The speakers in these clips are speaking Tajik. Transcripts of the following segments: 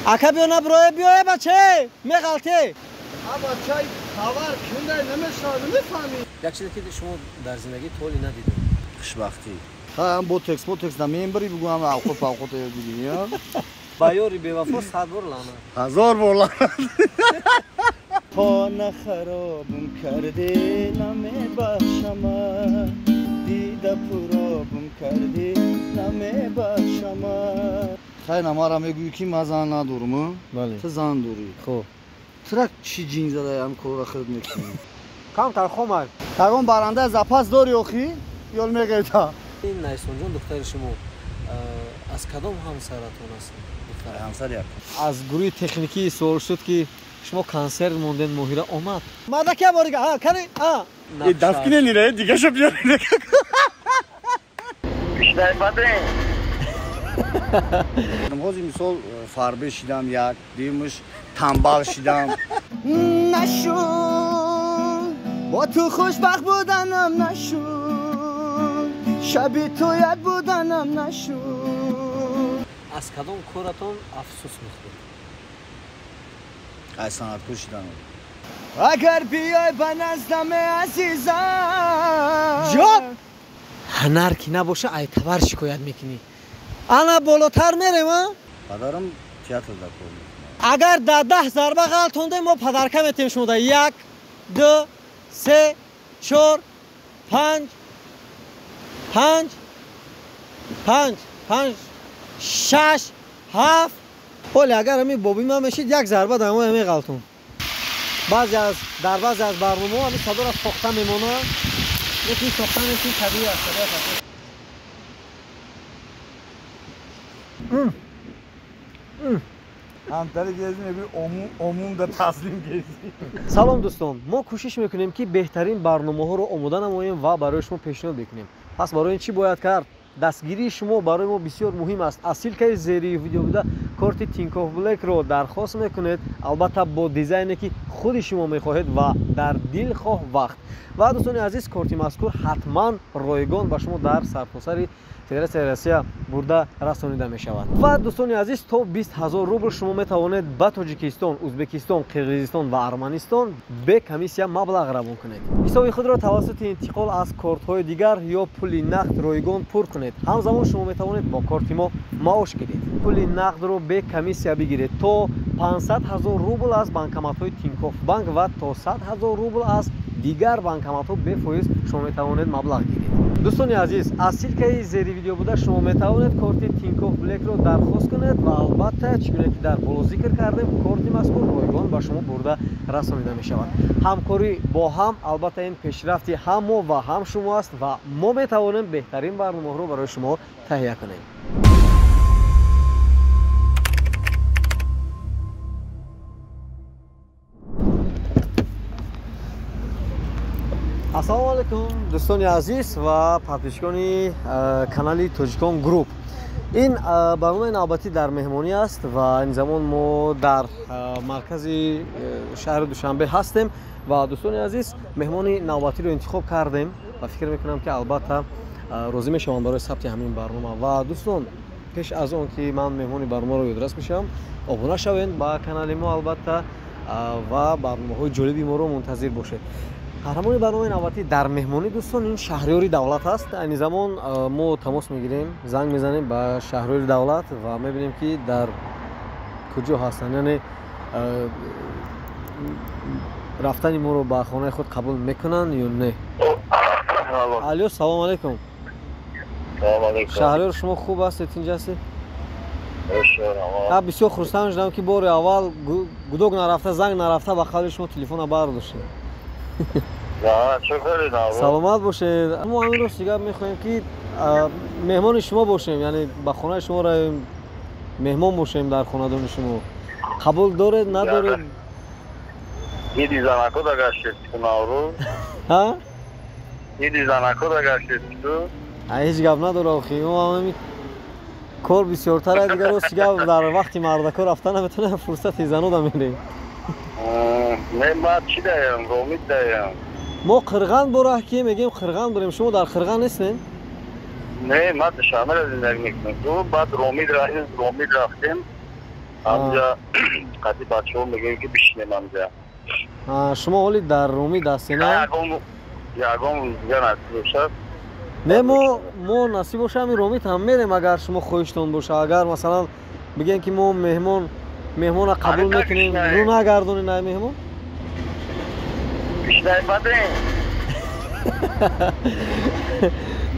Ака биё наброe биёе баче меғалте. А бачаи хабар кундай намешавад, намефаҳмӣ. Як чизе ки шумо дар зиндагӣ толи надидед. Хушбахтӣ. Ҳа, ботекс, ботекс намебарӣ, бугӯ ҳам авқот авқот ёд бигирӣ, я? Ба ёри бевафо 100 бор лаънат. 1000 бор лаънат. Хона харобум кардӣ, намебахшама. Дида пуробум кардӣ, намебахшама. Хай намара мегӯӣ ки ман зан надорам, ту зан дорӣ. Хуб. Тура чӣ ҷин задаи ҳам корро худ мекунӣ? Камтар хомай. Ягон баранда запас дорӣ охӣ? Ёл мегӯйта. Ин Найсонҷон духтари шумо аз кадом ҳамсаратон аст? Ҳамсар як. Аз гурӯҳи техникӣ суол шуд ки шумо консерт мондед, Моҳира омад. Марда ки борига, ҳа, кани, ҳа. Э даст кине нире, дигаша биёр. Пиштай бадрин. Ҳозир мисол фарбе шидам як, дуюмаш тамбал шидам. Нашуд, бо ту хушбахт буданам нашуд, шаби ту як буданам нашуд. Аз кадом коратон афсӯс мехӯред? Ай санъаткор шиданам. Агар биёй ба наздам азизам. Ҷон! Ҳунар ки набоша, ай тавар шикоят мекунӣ. Ана болотар мерем, а? Падарам театрда кор мекунад. Агар дар 10 зарба ғалтонде, мо падарка метем шумода. 1, 2, 3, 4, 5, 5, 5, 5, 6, 7. Ҳоле агар ҳамин боби ман мешид, як зарба дар мо меғалтон. Баъзе аз дар баъзе аз барномаҳо ҳамин садоро сохта мемонад, лекин сохта нест, ин табиӣ аст, табиат аст. Ҳамтари гези мегӯи омум да таслим гези. Салом дӯстон, мо кӯшиш мекунем ки беҳтарин барномаҳоро омода намоем ва барои шумо пешниҳод мекунем. Пас барои ин чӣ бояд кард? Дастгирии шумо барои мо бисёр муҳим аст. Аз ссилкаи зери видео буда корти Тинькофф Блэкро дархост мекунед, албатта бо дизайне ки худи шумо мехоҳед ва дар дилхоҳ вақт. Ва дӯстони азиз, корти мазкур ҳатман ройгон ба шумо дар сартосари Федератсияи Россия бурда расонида мешавад. Ва дӯстони азиз, то 20 000 рубл шумо метавонед ба Тоҷикистон, Ӯзбекистон, Қирғизистон ва Арманистон бе комиссия маблағ равон кунед. Ҳисоби худро тавассути интиқол аз кортҳои дигар ё пули нақд ройгон пур кунед. Ҳамзамон шумо метавонед бо корти мо маош гиред. Пули нақдро бе комиссия бигиред то 500 000 рубл аз банкоматҳои Тинькофф Банк ва то 100 000 рубл аз дигар банкоматҳо бефоиз шумо метавонед маблағ гиред. Дӯстони азиз, аз ссилкаи зери видео буда шумо метавонед корти Тинькофф Блэкро дархост кунед ва албатта, чӣ гуна ки дар боло зикр кардем, корти мазкур ройгон ба шумо бурда расонида мешавад. Ҳамкорӣ бо ҳам албатта ин пешрафти ҳам мо ва ҳам шумо аст ва мо метавонем беҳтарин барномаҳоро барои шумо таҳия кунем. Ассалому алайкум дӯстони азиз ва подписчикони канали Тоҷикон Груп. Ин барномаи навбатӣ дар меҳмонӣ аст ва ин замон мо дар маркази шаҳри Душанбе ҳастем ва дӯстони азиз, меҳмони навбатиро интихоб кардем ва фикр мекунам ки албатта розӣ мешавам барои сабти ҳамин барнома. Ва дӯстон, пеш аз он ки ман меҳмони барномаро ёдрас мешавам, обуна шавед ба канали мо албатта ва барномаҳои ҷолиби моро мунтазир бошед. Қаҳрамони барномаи навбатӣ дар меҳмонӣ дӯстон ин Шаҳриёри Давлат аст. Айни замон мо тамос мегирем, занг мезанем ба Шаҳриёри Давлат ва мебинем ки дар куҷо ҳастанд, яъне рафтани моро ба хонаи худ қабул мекунанд ё не. Алё, салом алайкум. Шаҳриёр, шумо хуб ҳастед, тинҷ ҳастед? Бисёр хурсанд шудам ки бори аввал гудок нарафта, занг нарафта ба қавли шумо телефона бардоштем. Саломат бошед. Мо ҳамин рост дигар мехоҳем ки меҳмони шумо бошем, яъне ба хонаи шумо равем, меҳмон бошем дар хонадони шумо. Қабул доред, надоред? Иди занако да гаштед Наврӯз? Ҳа? Иди занако да гаштед ту? Ҳеҷ гап надора охи. Мо ҳамин кор бисёртар аст, дигар рост гап дар вақти мардако рафта наметавонем, фурсати занода мерем. Не, ман чӣ даям, Ромид даям. Мо Қирған бораҳ ки мегем, Қирған дорем. Шумо дар Қирған нестед? Не, ман Душанберо зиндагӣ мекунам. Баъд Ромид рафтем. Ҳамҷа қати бачаҳо мегӯем ки бишинем ҳамҷа. Шумо ҳоли дар Ромит ҳастед, на? Ягон рӯз дигар насиб бошад. Не, мо насиб боша ҳамин Ромит ҳам мерем, агар шумо хоҳиштон боша. Агар масалан бигем ки мо меҳмонро қабул мекунем, рӯ нагардонед ай меҳмон?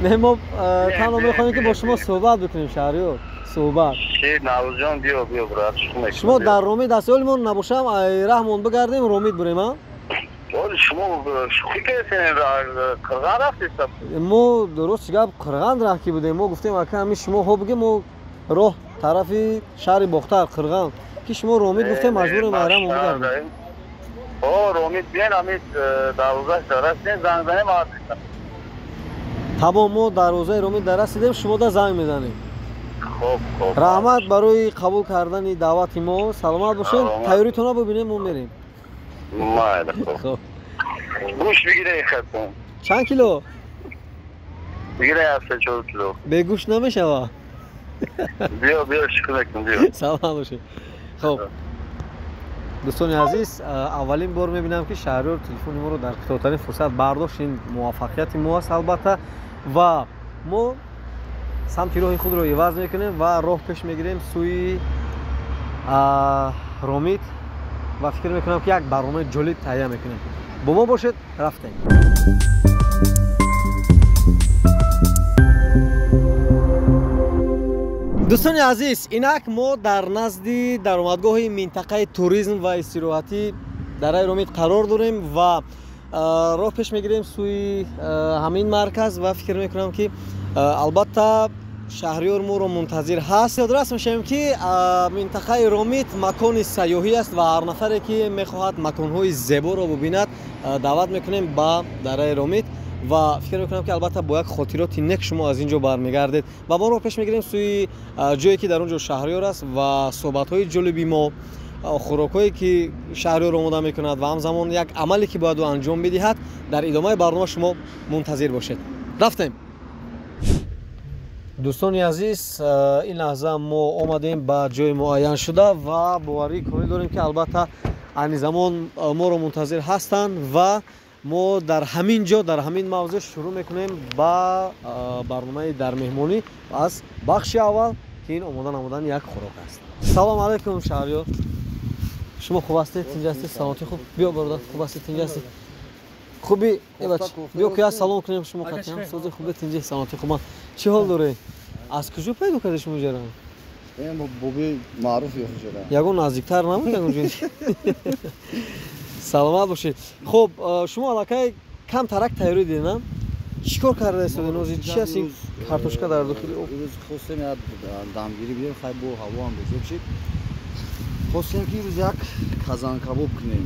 Не, мо танҳо мехоҳем ки бо шумо суҳбат бикунем, Шаҳриёр. Суҳбат. Наврӯзҷон, биё, биё, брат, шумо мекунем. Шумо дар Ромит ҳастед, ҳоли мо набошам, ай раҳмон бигардем, Ромит бурем, а? Ҳоли шумо шӯхӣ кардед, Қирған рафтед? Мо дуруст гап Қирған рафтӣ будем. Мо гуфтем ака ҳамин шумо ҳо бигем, мо роҳ тарафи шаҳри Бохтар, Қирған, ки шумо Ромит гуфтем, маҷбурем ай раҳмон бигардем. О, Ромит биен, ҳамин дарвозаш дарасидем, занг занем, ҳастем. Тамом, мо дарвозаи Ромит дарасидем, шумо да занг мезанем. Хоб, хоб. Раҳмат барои қабул кардани даъвати мо. Саломат бошед. Тайёритонро бибинем, мо мерем. Майли, хоб. Гӯшт бигиред хатон. Чанд кило? Бигиред 74 кило. Бе гӯшт намешава? Биё, биё, шукр мекунем, биё. Саломат бошед. Хоб. Дӯстони азиз, аввалин бор мебинам ки Шаҳриёр телефони моро дар кӯтоҳтарин фурсат бардошт. Ин муваффақияти мо аст албатта, ва мо самти роҳи худро иваз мекунем ва роҳ пеш мегирем сӯи Ромит ва фикр мекунам ки як барномаи ҷолиб таҳия мекунем. Бо мо бошед, рафтем. Дӯстони азиз, инак мо дар назди даромадгоҳи минтақаи туризм ва истироҳатӣ дараи Ромит қарор дорем ва роҳ пеш мегирем сӯи ҳамин марказ ва фикр мекунам ки албатта Шаҳриёр моро мунтазир ҳаст. Ёдрас мешавем ки минтақаи Ромит макони сайёҳӣ аст ва ҳар нафаре ки мехоҳад маконҳои зеборо бубинад, даъват мекунем ба дараи Ромит ва фикр мекунам ки албатта бо як хотироти нек шумо аз ин ҷо бармегардед. Ва мо роҳ пеш мегирем сӯи ҷое ки дар он ҷо Шаҳриёр аст ва суҳбатҳои ҷолиби мо, хӯрокҳое ки Шаҳриёр омода мекунад ва ҳамзамон як амале ки бояд ӯ анҷом бидиҳад. Дар идомаи барнома шумо мунтазир бошед. Рафтем. Дӯстони азиз, ин лаҳза мо омадем ба ҷои муайяншуда ва боварии комил дорем ки албатта айни замон моро мунтазир ҳастанд ва мо дар ҳамин ҷо, дар ҳамин мавзеъ шурӯъ мекунем ба барномаи дар меҳмонӣ аз бахши аввал, ки ин омода намудани як хӯрок аст. Салом алайкум, Шаҳриёр. Шумо хуб ҳастед? Тинҷ ҳастед? Саломатӣ хуб? Биё бародар, хуб ҳастед? Тинҷ ҳастед? Хуби? Биё ки салом кунем шумо қатъиан. Сози хубе, тинҷ, саломатӣ хуб. Чӣ ҳол доред? Аз куҷо пайдо кардед шумо ҷара? Боби маъруф ёфт ҷара. Ягон наздиктар набуд ягон ҷо? Саломат бошед. Хуб, шумо аллакай камтарак тайёрӣ дидед, на? Чӣ кор карда истодед? Ҳозир чи аст ин картошка дар дохили об? Имрӯз хостем як дамгирӣ бидем, хай бо ҳаво ҳам безеб шид. Хостем ки имрӯз як казанкабоб кунем.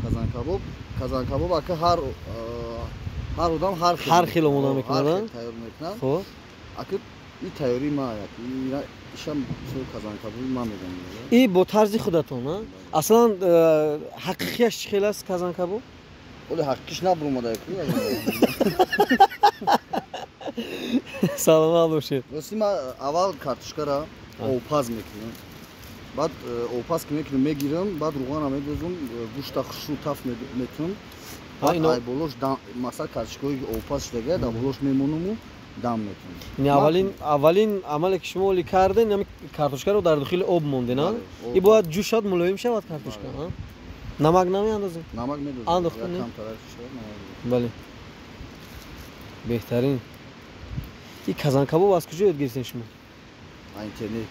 Казанкабоб. Казанкабоб ака ҳар одам ҳар хел омода мекунад, тайёр мекунад. Хоб. Ака и тайёрии ма як ишам казанкабоби ма мегӯям. И бо тарзи худатон, а? Аслан ҳақиқияш чӣ хел аст казанкабоб? Оле ҳақиқиш набуромада. Саломат бошед. Рости ма аввал картошкара обпаз мекунам. Баъд обпаз ки мекунам, мегирам, баъд руғана медозам, гӯшта хушрӯ таф метунам. Баъд ай болош масалан картошкаҳое ки обпаз шудага, дар болош мемонаму дам метунам. Яъне аввалин амале ки шумо оли карден, ҳамин картошкаро дар дохили об монден, а? И бояд ҷӯшад, мулоим шавад картошка, а? Намак намеандозем? Намак медозем. Андохтем, не? Бале. Беҳтарин. И казанкабоб аз куҷо ёд гирифтен шумо? Интернет.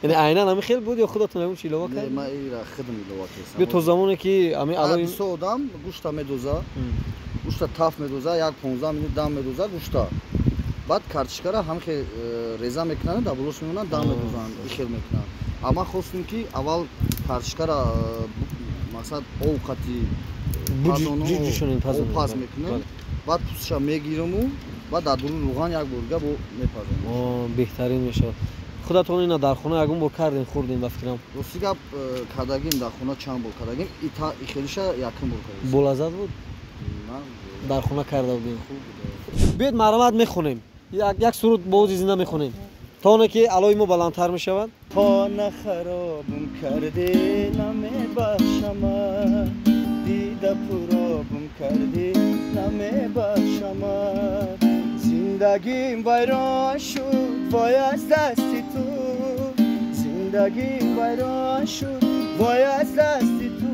Яъне айнан ҳамин хел буд ё худатон ягон чи илова кардед? Не, ман ира худам илова кардам. Биё то замоне ки ҳамин алои бисёр одам гӯшта медоза, гӯшта таф медоза, як 15 минут дам медоза гӯшта. Баъд картошкара ҳам хел реза мекунанд, дар болош мемонанд, дам медозанд, ихел мекунанд. Амма хостем ки аввал картошкара мақсад об қати паз мекунам, баъд пӯстша мегираму баъд дар дуруни руған як борга бо мепазам. Беҳтарин мешавад. Худатон ина дар хона ягон бор кардем, хӯрдем ба фикрам? Рости гап кардагим, дар хона чанд бор кардагим, ихелиша якум бор кардем. Болаззат буд? Дар хона карда будем. Биёед марҳамат мехонем. Як суруд бо ози зинда мехонем. То оне ки алои мо баландтар мешавад. Хона харобум кардӣ, намебахшамат. Дида пуробум кардӣ, намебахшамат. Зиндагим вайрон шуд, вой аз дасти ту. Зиндагим вайрон шуд, вой аз дасти ту.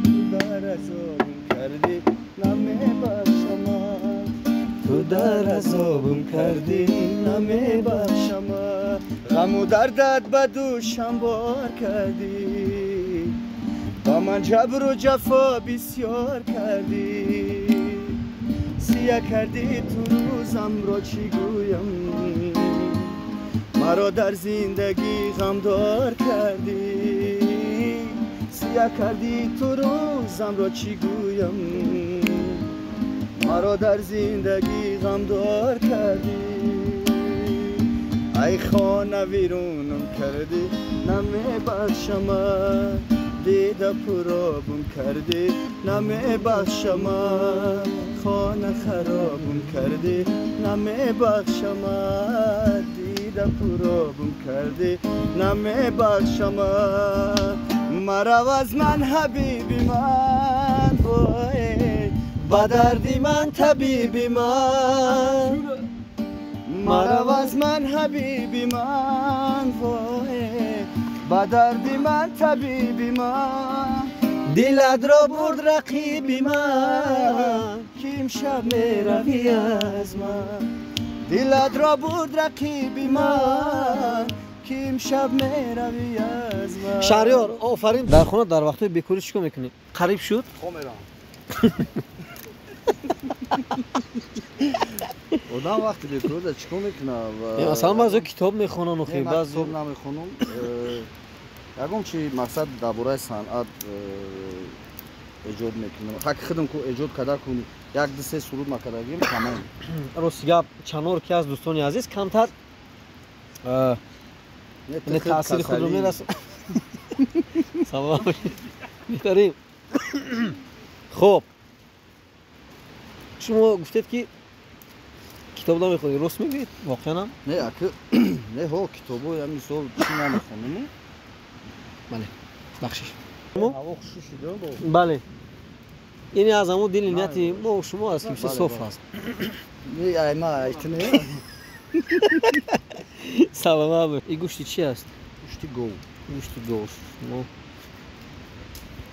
Ту дар азобум кардӣ, намебахшамат. Ту дар азобум кардӣ, намебахшамат. Ғаму дардат ба дӯшам бор кардӣ, ба ман ҷабру ҷафо бисёр кардӣ. Сия кардӣ ту рӯзамро, чӣ гӯям, маро дар зиндагӣ ғамдор кардӣ. Сия кардӣ ту рӯзамро, чӣ гӯям, маро дар зиндагӣ ғамдор кардӣ. Ай хона вирунам кардӣ, намебахшамат. Дида пуробум кардӣ, намебахшамат. Хона харобум кардӣ, намебахшамат. Дида пуробум кардӣ, намебахшамат. Марав аз ман, ҳабиби ман, вой, ба дарди ман табиби ман. Марав аз ман, ҳабиби ман, вой, ба дарди ман табиби ман. Дилатро бурд рақиби ман, ки имшаб меравӣ аз ман. Дилатро бурд рақиби ман, ки имшаб меравӣ аз ман. Шаҳриёр, офарин. Дар хона дар вақтҳои бекорӣ чӣ кор мекунӣ? Қариб шуд? Хоб меравам. Одам вақти бекорӣ чӣ кор мекунад? Масалан, баъзеҳо китоб мехонанд, охи, баъзе китоб намехонам. Ягон чи мақсад дар бораи санъат эҷод мекунам. Ҳақи худам ку эҷод карда кун, як ду се суруд макардагим, тамом. Рости гап, Чанор ки аз дӯстони азиз камтар таъсири худро мерасад. Салом. Беҳтарин. Хоб, шумо гуфтед ки китоб намехонед, рост мегӯед воқеан? Не, аки не, ҳо, китобо я мисол чӣ намехонам. Бале, бахшиш. Бале, ин аз ҳамон дили нияти мо шумо аст ки бисёр соф аст. Не, ай ма айтне. Саломат бош. Ин гӯшти чи аст? Гӯшти гов. Гӯшти гов. Шумо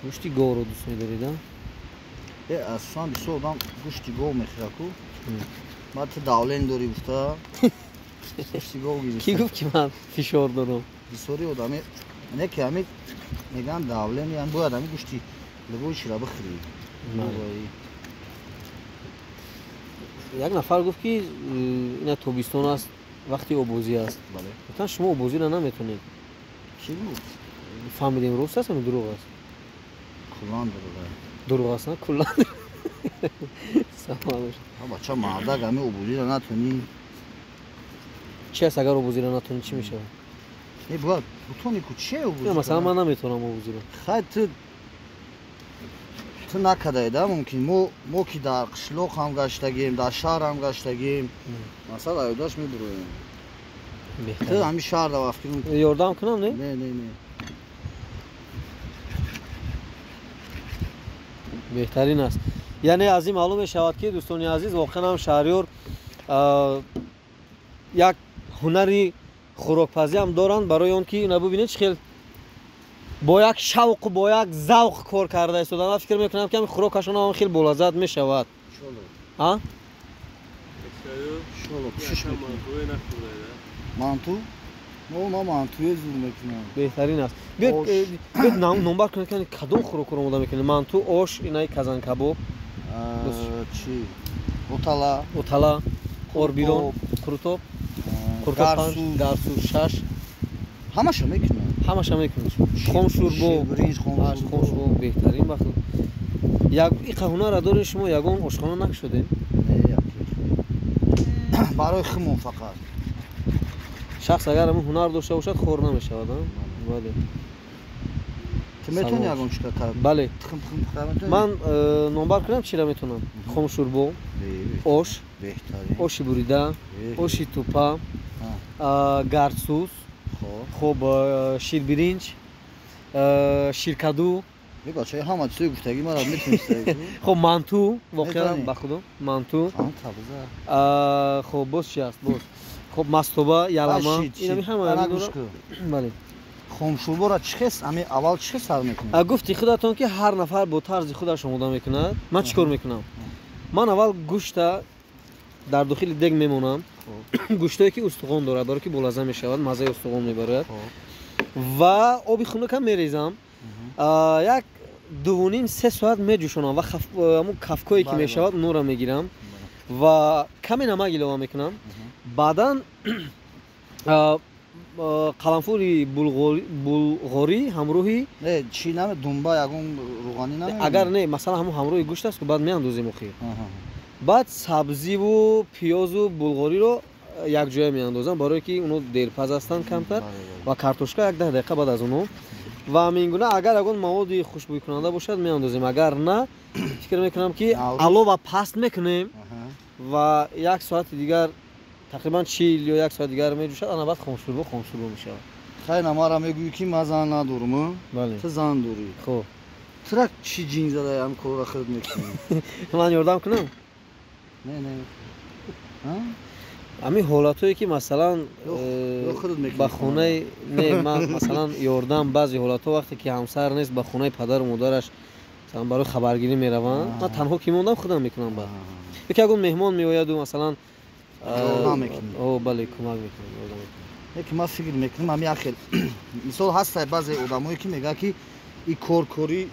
гӯшти говро дӯст медоред, а? Э, асосан бисёр одам гӯшти гов мехӯрад ку. Ма ту давлен дорӣ гуфта. Гӯшти гов гирифта. Кӣ гуфт ки ман фишор дорам? Бисёри одами не ки ҳами мегӯянд давлен, яъне бояд ҳами гӯшти либои чира бихӯрӣ. Як нафар гуфт ки ина тобистон аст, вақти обозӣ аст. Гуфтан шумо обозиро наметонед. Кӣ гуфт? Фаҳмидем, рост аст ё дурӯғ аст? Куллан дурӯғ аст. Дурӯғ аст, на? Куллан. Салом бошед. Бача, мардак ҳами обозиро натонӣ. Чи аст агар обозиро натонӣ, чӣ мешавад? Не, бояд бутонӣ ку, чи обозӣ? Масалан, ман наметавонам обозиро. Хай, ту накардаед, а мумкин. Мо ки дар қишлоқ ҳам гаштагем, дар шаҳр ҳам гаштагем, масалан, аёдаш мебуроем. Ту ҳами шаҳр да вақт ёрдам кунам, не? Не, не, не. Беҳтарин аст. Яъне аз ин маълум мешавад ки дӯстони азиз, воқеан ҳам Шаҳриёр як ҳунари хӯрокпазӣ ҳам доранд, барои он ки ина бубинед чӣ хел бо як шавқу бо як завқ кор карда истоданд. Ман фикр мекунам ки ҳамин хӯрокашон ҳам хеле болаззат мешавад. А? Манту? Мо мантуе зур мекунам. Беҳтарин аст. Биёед номбар кунед ки кадом хӯрокро омода мекунед? Манту, ош, инаи казанкабоб. Чи? Отала. Отала, орбирон, қурутоб, қурутоб панҷ, гарсу шаш. Ҳамаша мекунам. Ҳамаша мекунед. Хомшӯрбо, хомшӯрбо беҳтарин вақт. Як иқа ҳунарра доред шумо, ягон ошхона накушодед? Барои химон фақат. Шахс агар ҳамин ҳунар дошта бошад, хор намешавад, а? Бале. Ту метавонӣ ягон чита кард? Бале. Тухм тухм пухта метавонӣ? Ман номбар кунам чира метавонам? Хомшӯрбо, ош, оши бурида, оши тупа, Гардсӯз, хоб, ширбиринҷ, ширкаду. Бачаи ҳама чизои гуфтагӣ мара метонистаи. Хоб, манту, воқеан ба худо манту. Хоб, боз чи аст? Боз хоб, мастоба, ялама, инами ҳама. Бале. Хомшӯрборо чӣ хес, ами аввал чӣ хес сар мекунед? Гуфти худатон ки ҳар нафар бо тарзи худаш омода мекунад. Ман чӣ кор мекунам? Ман аввал гӯшта дар дохили дег мемонам, гӯштое ки устухон дорад, баро ки болаза мешавад, маззаи устухон мебарояд, ва оби хунукам мерезам, як 2.5-3 соат меҷӯшонам ва ҳамун кафкое ки мешавад онро мегирам ва каме намак илова мекунам. Баъдан қаламфури булғорӣ ҳамроҳи чӣ наме, думба, ягон рӯғанӣ наме, агар не, масалан, ҳамун ҳамроҳи гӯшт аст, баъд меандозем охир. Баъд сабзиву пиёзу булғориро якҷоя меандозам, барое ки оно дерпаз ҳастанд камтар, ва картошка 10 дақиқа баъд аз оно. Ва ҳамин гуна агар ягон маводи хушбӯйкунанда бошад меандозем, агар на, фикр мекунам ки алова паст мекунем ва як соати дигар, тақрибан 40 ё як соат дигар меҷӯшад, ана баъд хомшӯрбо хомшӯрбо мешавад. Хайна, мара мегӯӣ ки ман зан надорам, ту зан дорӣ. Хоб, тура чӣ ҷин зада ҳам корро худ мекунӣ? Ман ёрдам кунам? Не, не. Ҳамин ҳолатҳое ки масалан ба хонаи не, ман масалан ёрдам, баъзе ҳолатҳо вақте ки ҳамсар нест, ба хонаи падару модараш масалан барои хабаргирӣ мераванд, ман танҳо ки мондам, худам мекунам. Баъд яке ягон меҳмон меояду масалан бале, кӯмак мекунам, ёрдам мекунам. Яке ман фикр мекунам, ҳамин ахел мисол ҳастай баъзе одамое ки мегӯянд ки и кор кори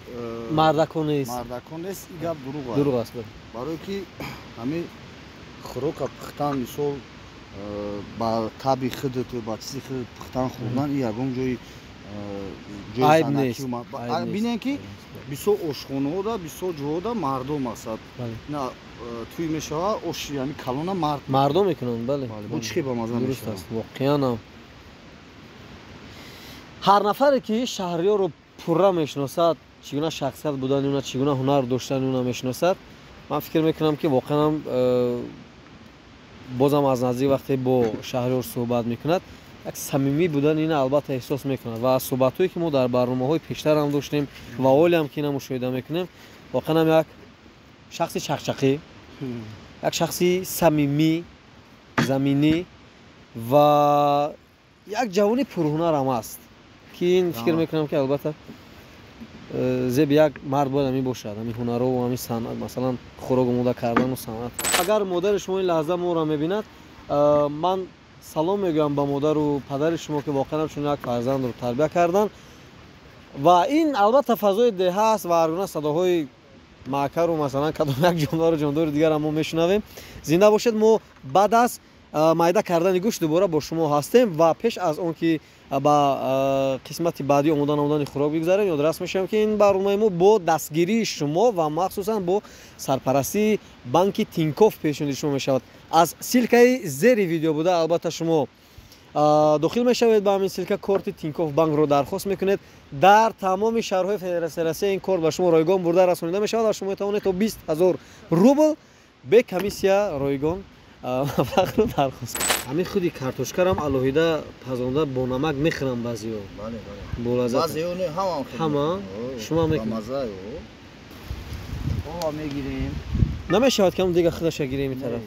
мардакон нест, мардакон нест, и гап дурӯғ аст. Дурӯғ аст, барое ки ҳамин хӯрока пухтан, мисол, ба таби худат, ба чизи худат пухтан, хӯрдан, и ягон ҷои айб нест. Бинем ки бисёр ошхонаҳода, бисёр ҷоҳода мардум ҳастад, на тӯй мешавад, оши ҳами калона мард мардум мекунанд. Бале, бо чӣ хел ба маза дуруст аст. Воқеанам ҳар нафаре ки Шаҳриёрро пурра мешиносад, чӣ гуна шахсият будани уна, чӣ гуна ҳунар доштани уна мешиносад, ман фикр мекунам ки воқеанам бозам аз наздик вақте бо Шаҳриёр суҳбат мекунад, як самимӣ будани ина албатта эҳсос мекунад. Ва суҳбатҳое ки мо дар барномаҳои пештарам доштем ва ҳолиам ки ина мушоҳида мекунем, воқеанам як шахси чақчақӣ, як шахси самимӣ, заминӣ ва як ҷавони пурҳунарам аст, ки ин фикр мекунам ки албатта зеби як мард бояд ҳамин бошад, ҳамин ҳунарҳо ва ҳамин санъат, масалан хӯрок омода кардану санъат. Агар модари шумо ин лаҳза моро мебинад, ман салом мегӯям ба модару падари шумо, ки воқеан чун як фарзандро тарбия карданд. Ва ин албатта фазои деҳа аст ва ҳаргуна садоҳои маъкару масалан кадом як ҷонвару ҷондори дигарам мо мешунавем. Зинда бошед. Мо баъд аз майда кардани гӯшт дубора бо шумо ҳастем ва пеш аз он ки ба қисмати баъдӣ омода намудани хӯрок бигзарем, ёдрас мешавем ки ин барномаи мо бо дастгирии шумо ва махсусан бо сарпарастии банки Тинькофф пешниҳоди шумо мешавад. Аз ссылкаи зери видео буда албатта шумо дохил мешавед ба ҳамин ссылка, корти Тинькофф банкро дархост мекунед. Дар тамоми шаҳрҳои Федератсияи Россия ин корт ба шумо ройгон бурда расонида мешавад ва шумо метавонед то 20 000 рубл бе комиссия ройгон маблағро дархост кунед. Ҳамин худи картошкарам алоҳида пазонда бо намак мехӯрам баъзеҳо. Баъзеҳо не, ҳамаам ҳама шумо мекунед. Ова мегирем. Намешавад ки ҳам дига худаша гирем ин тараф?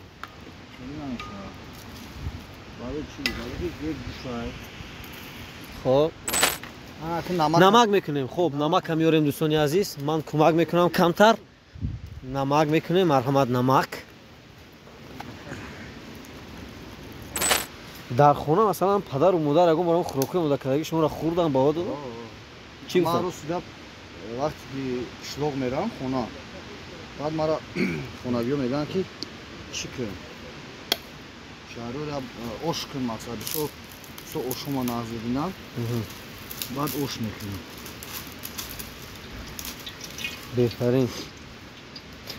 Хоб, намак мекунем. Хоб, намакам меорем, дӯстони азиз, ман кӯмак мекунам камтар. Намак мекунем, марҳамат, намак. Дар хона масалан падару модар ягон баром хӯрокҳои омода кардагӣ шуморо хӯрдан ба оду чӣ гуфтанд? Ман рости гап вақте ки қишлоқ меравам хона, баъд мара хонагиҳо мегӯянд ки чӣ кун, Шаҳриёр ош кун, мақсад бисёр бисёр ошома нағз бибинам, баъд ош мекунам. Беҳтарин.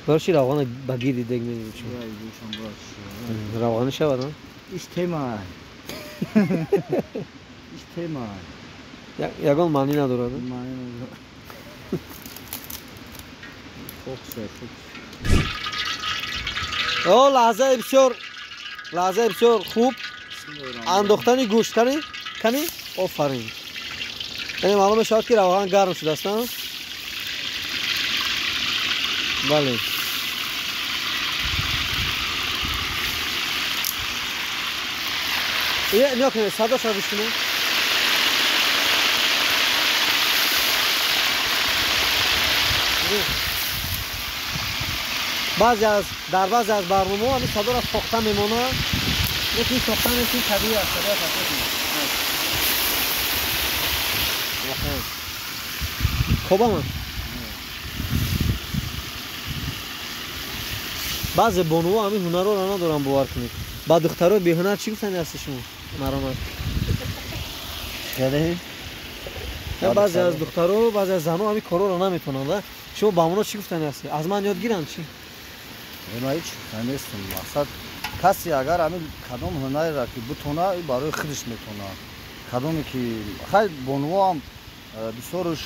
Барои чӣ равғана ба гирди дег мезанӣ? Равғанӣ шавад? Иш тема. Иш тема. Ягон маънӣ надорад? Маънӣ надорад. Фокус, фокус. О, лаҳзаи бисёр, лаҳзаи бисёр хуб. Андохтани гӯшт кани? Кани? Офарин. Яъне маълум мешавад, ки равған гарм шудааст, а? Бале. Нигоҳ кунед, садоша гӯш кунед. Дар баъзе аз барномаҳо ҳамин садоро сохта мемонад, лекин сохта нест, ин табиӣ аст, садоя сохта. Хобамад. Баъзе бонуҳо ҳамин ҳунарҳоро надоранд, бовар кунед. Ба духтарои беҳунар чӣ гуфтани ҳасти шумо? Маромад. Баъзе аз духтаро, баъзе аз занҳо ҳамин корҳоро наметавонанд. Шумо ба онҳо чӣ гуфтани ҳастед? Аз ман ёд гиранд чӣ? Ман ҳеҷ нестам. Мақсад касе агар ҳамин кадом ҳунареро ки бутона, барои худаш метавонад. Кадоме ки хай бонуҳо ҳам бисёрш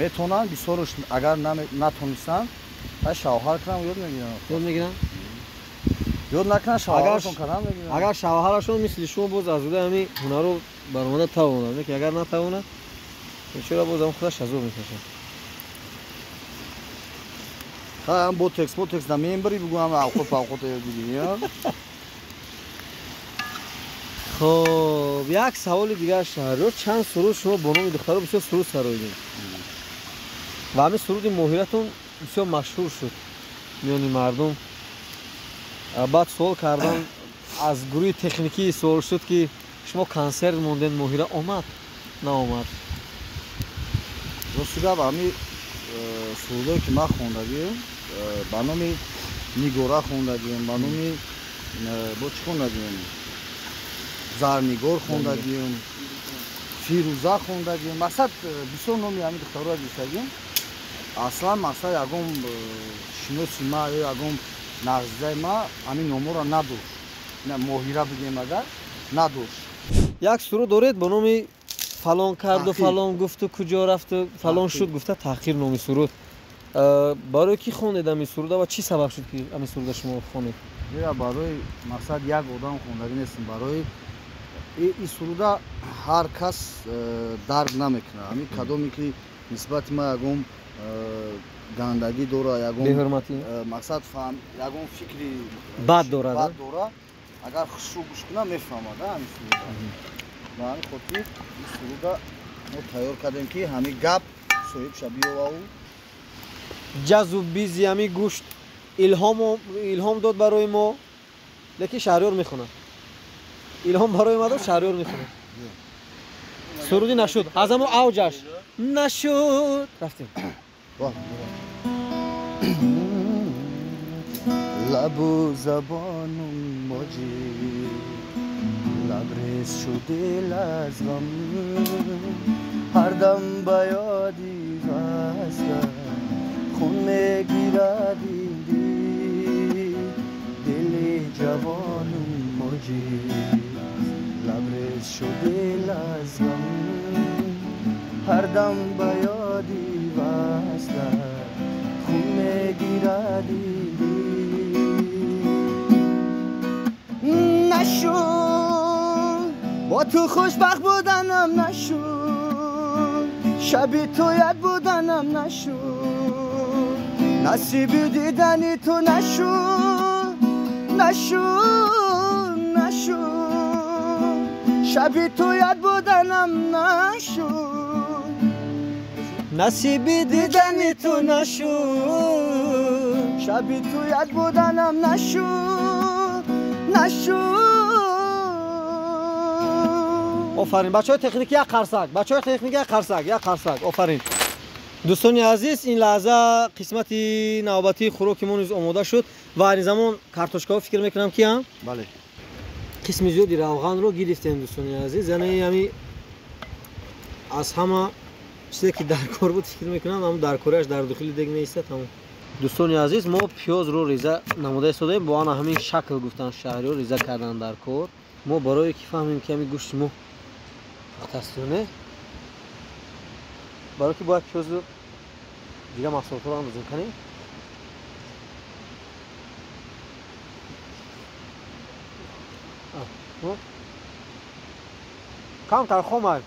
метавонанд, бисёрш агар натонистанд, хай шавҳар кунанд, ёд мегиранд. Ёд мегиранд? Ёд накунанд, шавҳарашон кардан мегиранд. Агар шавҳарашон мисли шумо боз аз удаи ҳамин ҳунарро баромада тавонад, лекин агар натавонад, бечора боз ҳам худаш азоб мекашад. Хай ҳам ботекс, ботекс намебарӣ, бигӯ ҳам авқот павқот ёд бигирӣ, я? Хоб, як саволи дигар, Шаҳриёр, чанд суруд шумо бо номи духтаро бисёр суруд сароидед ва ҳамин суруди моҳиратон бисёр машҳур шуд миёни мардум. Баъд суол кардан аз гурӯҳи техникӣ суол шуд, ки шумо консерт мондед, Моҳира омад, наомад? Рости гап, ҳамин сурудое ки ман хондагием, ба номи Нигора хондагием, ба номи бо чӣ хондагием? Зарнигор хондагием, Фирӯза хондагием. Мақсад бисёр номи ҳамин духтароро гирифтагием. Аслан мақсад ягон шиноси ма ё ягон нағзидаи ма ҳамин номҳоро надошт. Моҳира бигем агар надошт. Як суруд доред бо номи фалон карду фалон гуфту куҷо рафту фалон шуд гуфта, таҳқир номи суруд. Барои кӣ хондед ҳамин суруда ва чӣ сабаб шуд, ки ҳамин суруда шумо хонед? Ира барои мақсад як одам хондагӣ нестем, барои ин суруда ҳар кас дарк намекунад. Ҳамин кадоме ки нисбати ма ягон гандагӣ дора, ягон беҳурматӣ, мақсад фаҳм, ягон фикри бад дорад, бад дора, агар хушрӯ гӯш кунад мефаҳмад ҳамин суруда. Ба ҳамин хотир ин суруда мо тайёр кардем, ки ҳамин гап соҳибша биёвау. Ҷазу бизи ҳамин гӯшт илҳом дод барои мо, лекин Шаҳриёр мехонад. Илҳом барои ма дод, Шаҳриёр мехонад. Суруди нашуд, аз ҳамо авҷаш нашуд. Рафтем. Лабу забонум моҷи лабрез шуд дил аз ғам, ҳардам ба ёди васлат хун мегирад ин дил, дили ҷавонум моҷи лабрез шуд дил аз ғам, ҳардам ба ёди васлат хун мегирад ин дил. Нашуд бо ту хушбахт буданам, нашуд шаби ту як буданам, нашуд насиби дидани ту нашуд, нашуд, нашуд шаби ту як буданам, нашуд насиби дидани ту нашуд, шаби ту як буданам, нашуд, нашуд. Офарин, бачаҳои техникӣ, як қарсак, бачаҳои техникӣ, як қарсак, як қарсак, офарин. Дӯстони азиз, ин лаҳза қисмати навбатии хӯроки мо низ омода шуд ва ин замон картошкаҳо фикр мекунам ки ҳам бале қисми зиёди равғанро гирифтем, дӯстони азиз. Яъне ҳами аз ҳама чизе ки дар кор буд фикр мекунам, ҳам дар кораш дар дохили дег меистад ҳамон. Дӯстони азиз, мо пиёзро реза намуда истодаем бо ана ҳамин шакл гуфтан Шаҳриёр реза кардан дар кор. Мо барое ки фаҳмем ки ҳамин гӯшти мо пухта аст ё не, барое ки бояд пиёзу дигар маҳсулотҳоро андозем. Канем Камтар хомай.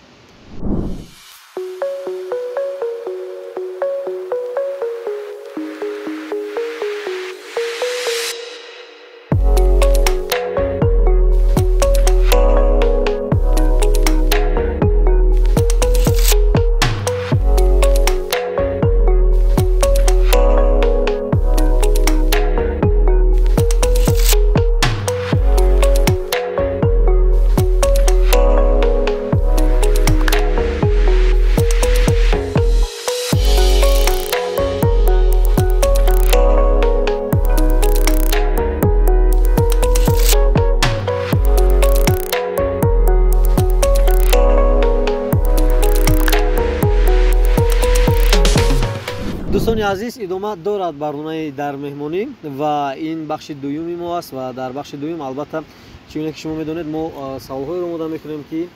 Дӯстони азиз, идома дорад барномаи дар меҳмонӣ ва ин бахши дуюми мо аст ва дар бахши дуюм албатта чӣ гуна ки шумо медонед, мо саволҳоеро омода мекунем, ки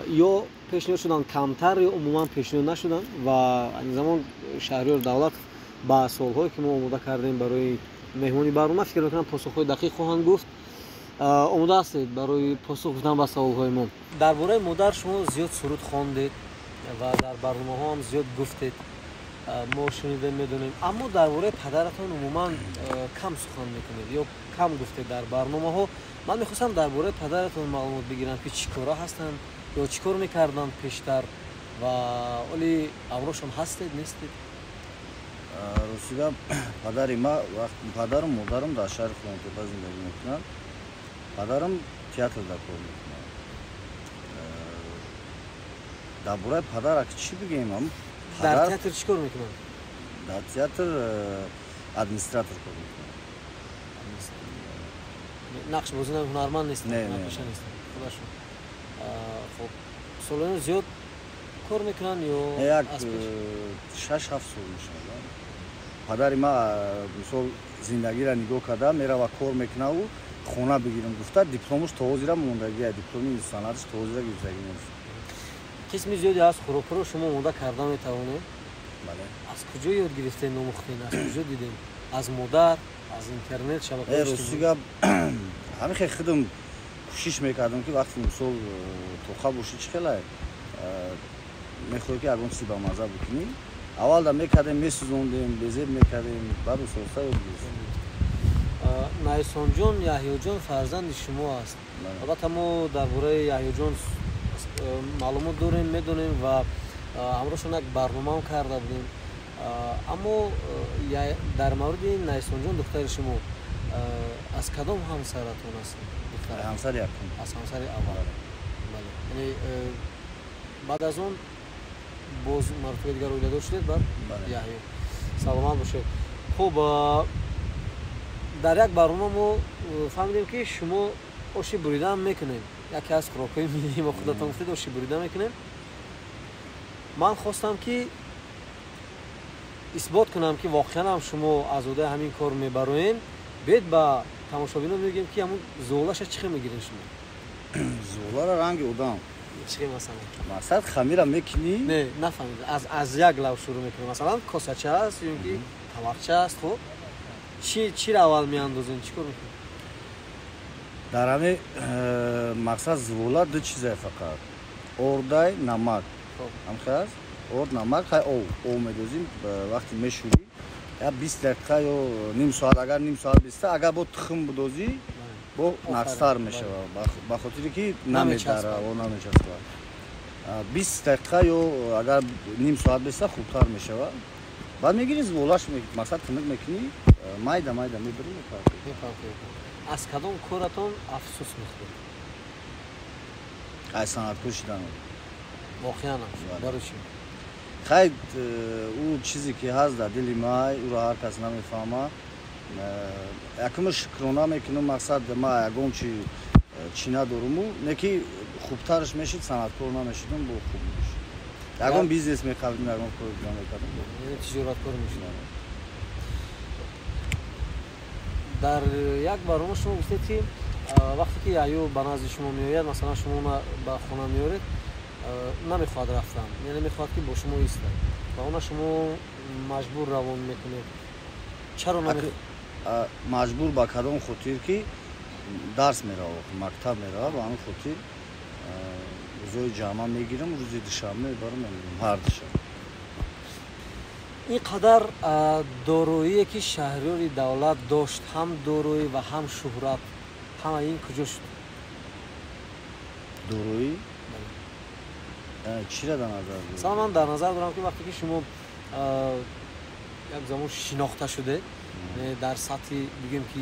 ё пешниҳод шуданд камтар, ё умуман пешниҳод нашуданд ва ин замон Шаҳриёр Давлатов ба суолҳое, ки мо омода кардем барои меҳмони барнома, фикр мекунам, посухҳои дақиқ хоҳанд гуфт. Омода ҳастед барои посух гуфтан ба саволҳои мо? Дар бораи модар шумо зиёд суруд хондед ва дар барномаҳо ҳам зиёд гуфтед, мо шунидем, медонем, аммо дар бораи падаратон умуман кам сухан мекунед ё кам гуфтед дар барномаҳо. Ман мехостам дар бораи падаратон маълумот бигирам, ки чӣ кора ҳастанд ё чӣ кор мекарданд пештар ва оли ҳамроҳшон ҳастед, нестед? Рости гап, падари ма, падару модарам дар шаҳри Хуррамтепа зиндагӣ мекунанд. Падарам театр дар кор мекунад. Дар бораи падар ак чӣ бигӯем? Дар театр чӣ кор мекунанд? Дар театр администратор кор мекунад. Нақшбозӣ, ҳунарманд нестанд? Нестанд худашон. Хоб, солони зиёд кор мекунанд ё? Як 6-7 сол мешавад. Падари ма, мисол, зиндагиро нигоҳ карда мерава, кор мекунаву хона бигирам гуфта, дипломаш то ҳозира мондагия, дипломи санъаташ то ҳозира гирифтагӣ нест. Қисми зиёде аз хӯрокҳоро шумо омода карда метавонед. Аз куҷо ёд гирифтед, омӯхтед, аз куҷо дидем? Аз модар, аз интернет, шабакаҳои? Рости гап, ҳамин хел худам кӯшиш мекардам, ки вақте, мисол, тоқа бошӣ, чӣ хелай мехоҳӣ, ки ягон чизи бамазза бикунӣ. Аввалда мекардем, месӯзондем, безеб мекардем, баъд оста ёд гирифтем. Найсонҷон Яҳёҷон фарзанди шумо аст. Албатта, мо дар бораи Яҳёҷон маълумот дорем, медонем ва ҳамроҳшон як барномаам карда будем, аммо дар мавриди Найсонҷон, духтари шумо, аз кадом ҳамсаратон аст? Ҳамсари якум. Аз ҳамсари аввал, бале. Яъне баъд аз он боз маротибаи дигар оиладор шудед, баъд Яҳё. Саломат бошед. Хуб, дар як барнома мо фаҳмидем, ки шумо оши буридаам мекунед, яке аз хӯрокҳои миллии мо. Худатон гуфтед, оши бурида мекунем. Ман хостам, ки исбот кунам, ки воқеан ҳам шумо аз ӯҳдаи ҳамин кор мебароен. Биёед, ба тамошобинон мегӯем, ки ҳамун золаша чӣ хел мегирем шумо? Золара ранги одам. Чӣ хел, масалан? Мақсад, хамира мекунӣ. Не, нафаҳмид. Аз як лав шурӯъ мекунем. Масалан, косача аст ё ин ки тавақча аст. Хуб, чиро аввал меандозем, чӣ кор мекунем? Дар ҳами мақсад, зувола ду чизае фақат: ордай, намак. Ҳамхел аст, орд, намак, хай, об медозим. Вақте мешӯрӣ, я 20 дақиқа ё ним соат, агар ним соат биста, агар бо тухм бидозӣ, бо нақстар мешавад, ба хотире ки намедара, намечаспад. 20 дақиқа ё агар ним соат биста, хубтар мешавад. Баъд мегирӣ, зуволаш, мақсад, тунук мекунӣ, майда майда мебирӣ. Аз кадом коратон афсӯс мехӯред? Ай санъаткор шидан. Воқеан, барои чӣ? Хай, ӯ чизе ки ҳаст дар дили май, ӯро ҳар кас намефаҳма. Якума шукрона мекунам, мақсад, ма ягон чи чӣ надоруму, не ки хубтараш мешид, санъаткор намешидам, бо хуб мешид, ягон бизнес мекардим, ягон кори дига мекардим. Тиҷораткор мешидам. Дар як барнома шумо гуфтед, ки вақте ки Яҳё ба назди шумо меояд, масалан, шумо она ба хона меоред, намехоҳад рафтан, яъне мехоҳад, ки бо шумо истад ва она шумо маҷбур равон мекунед. Чаро? Маҷбур ба кадом хотир? Ки дарс мерава, мактаб мерава, ба ҳамин хотир. Рӯзои ҷамъа мегирам, рӯзи душанбе мебарам, мемонам ҳар душанбе. Ин қадар дороие ки Шаҳриёри Давлат дошт, ҳам дороӣ ва ҳам шӯҳрат, ҳама ин куҷо шуд? Дороӣ? Чиро дар назар дорӣ? Масалан, ман дар назар дорам, ки вақте ки шумо як замон шинохта шудед дар сатҳи, бигӯем ки,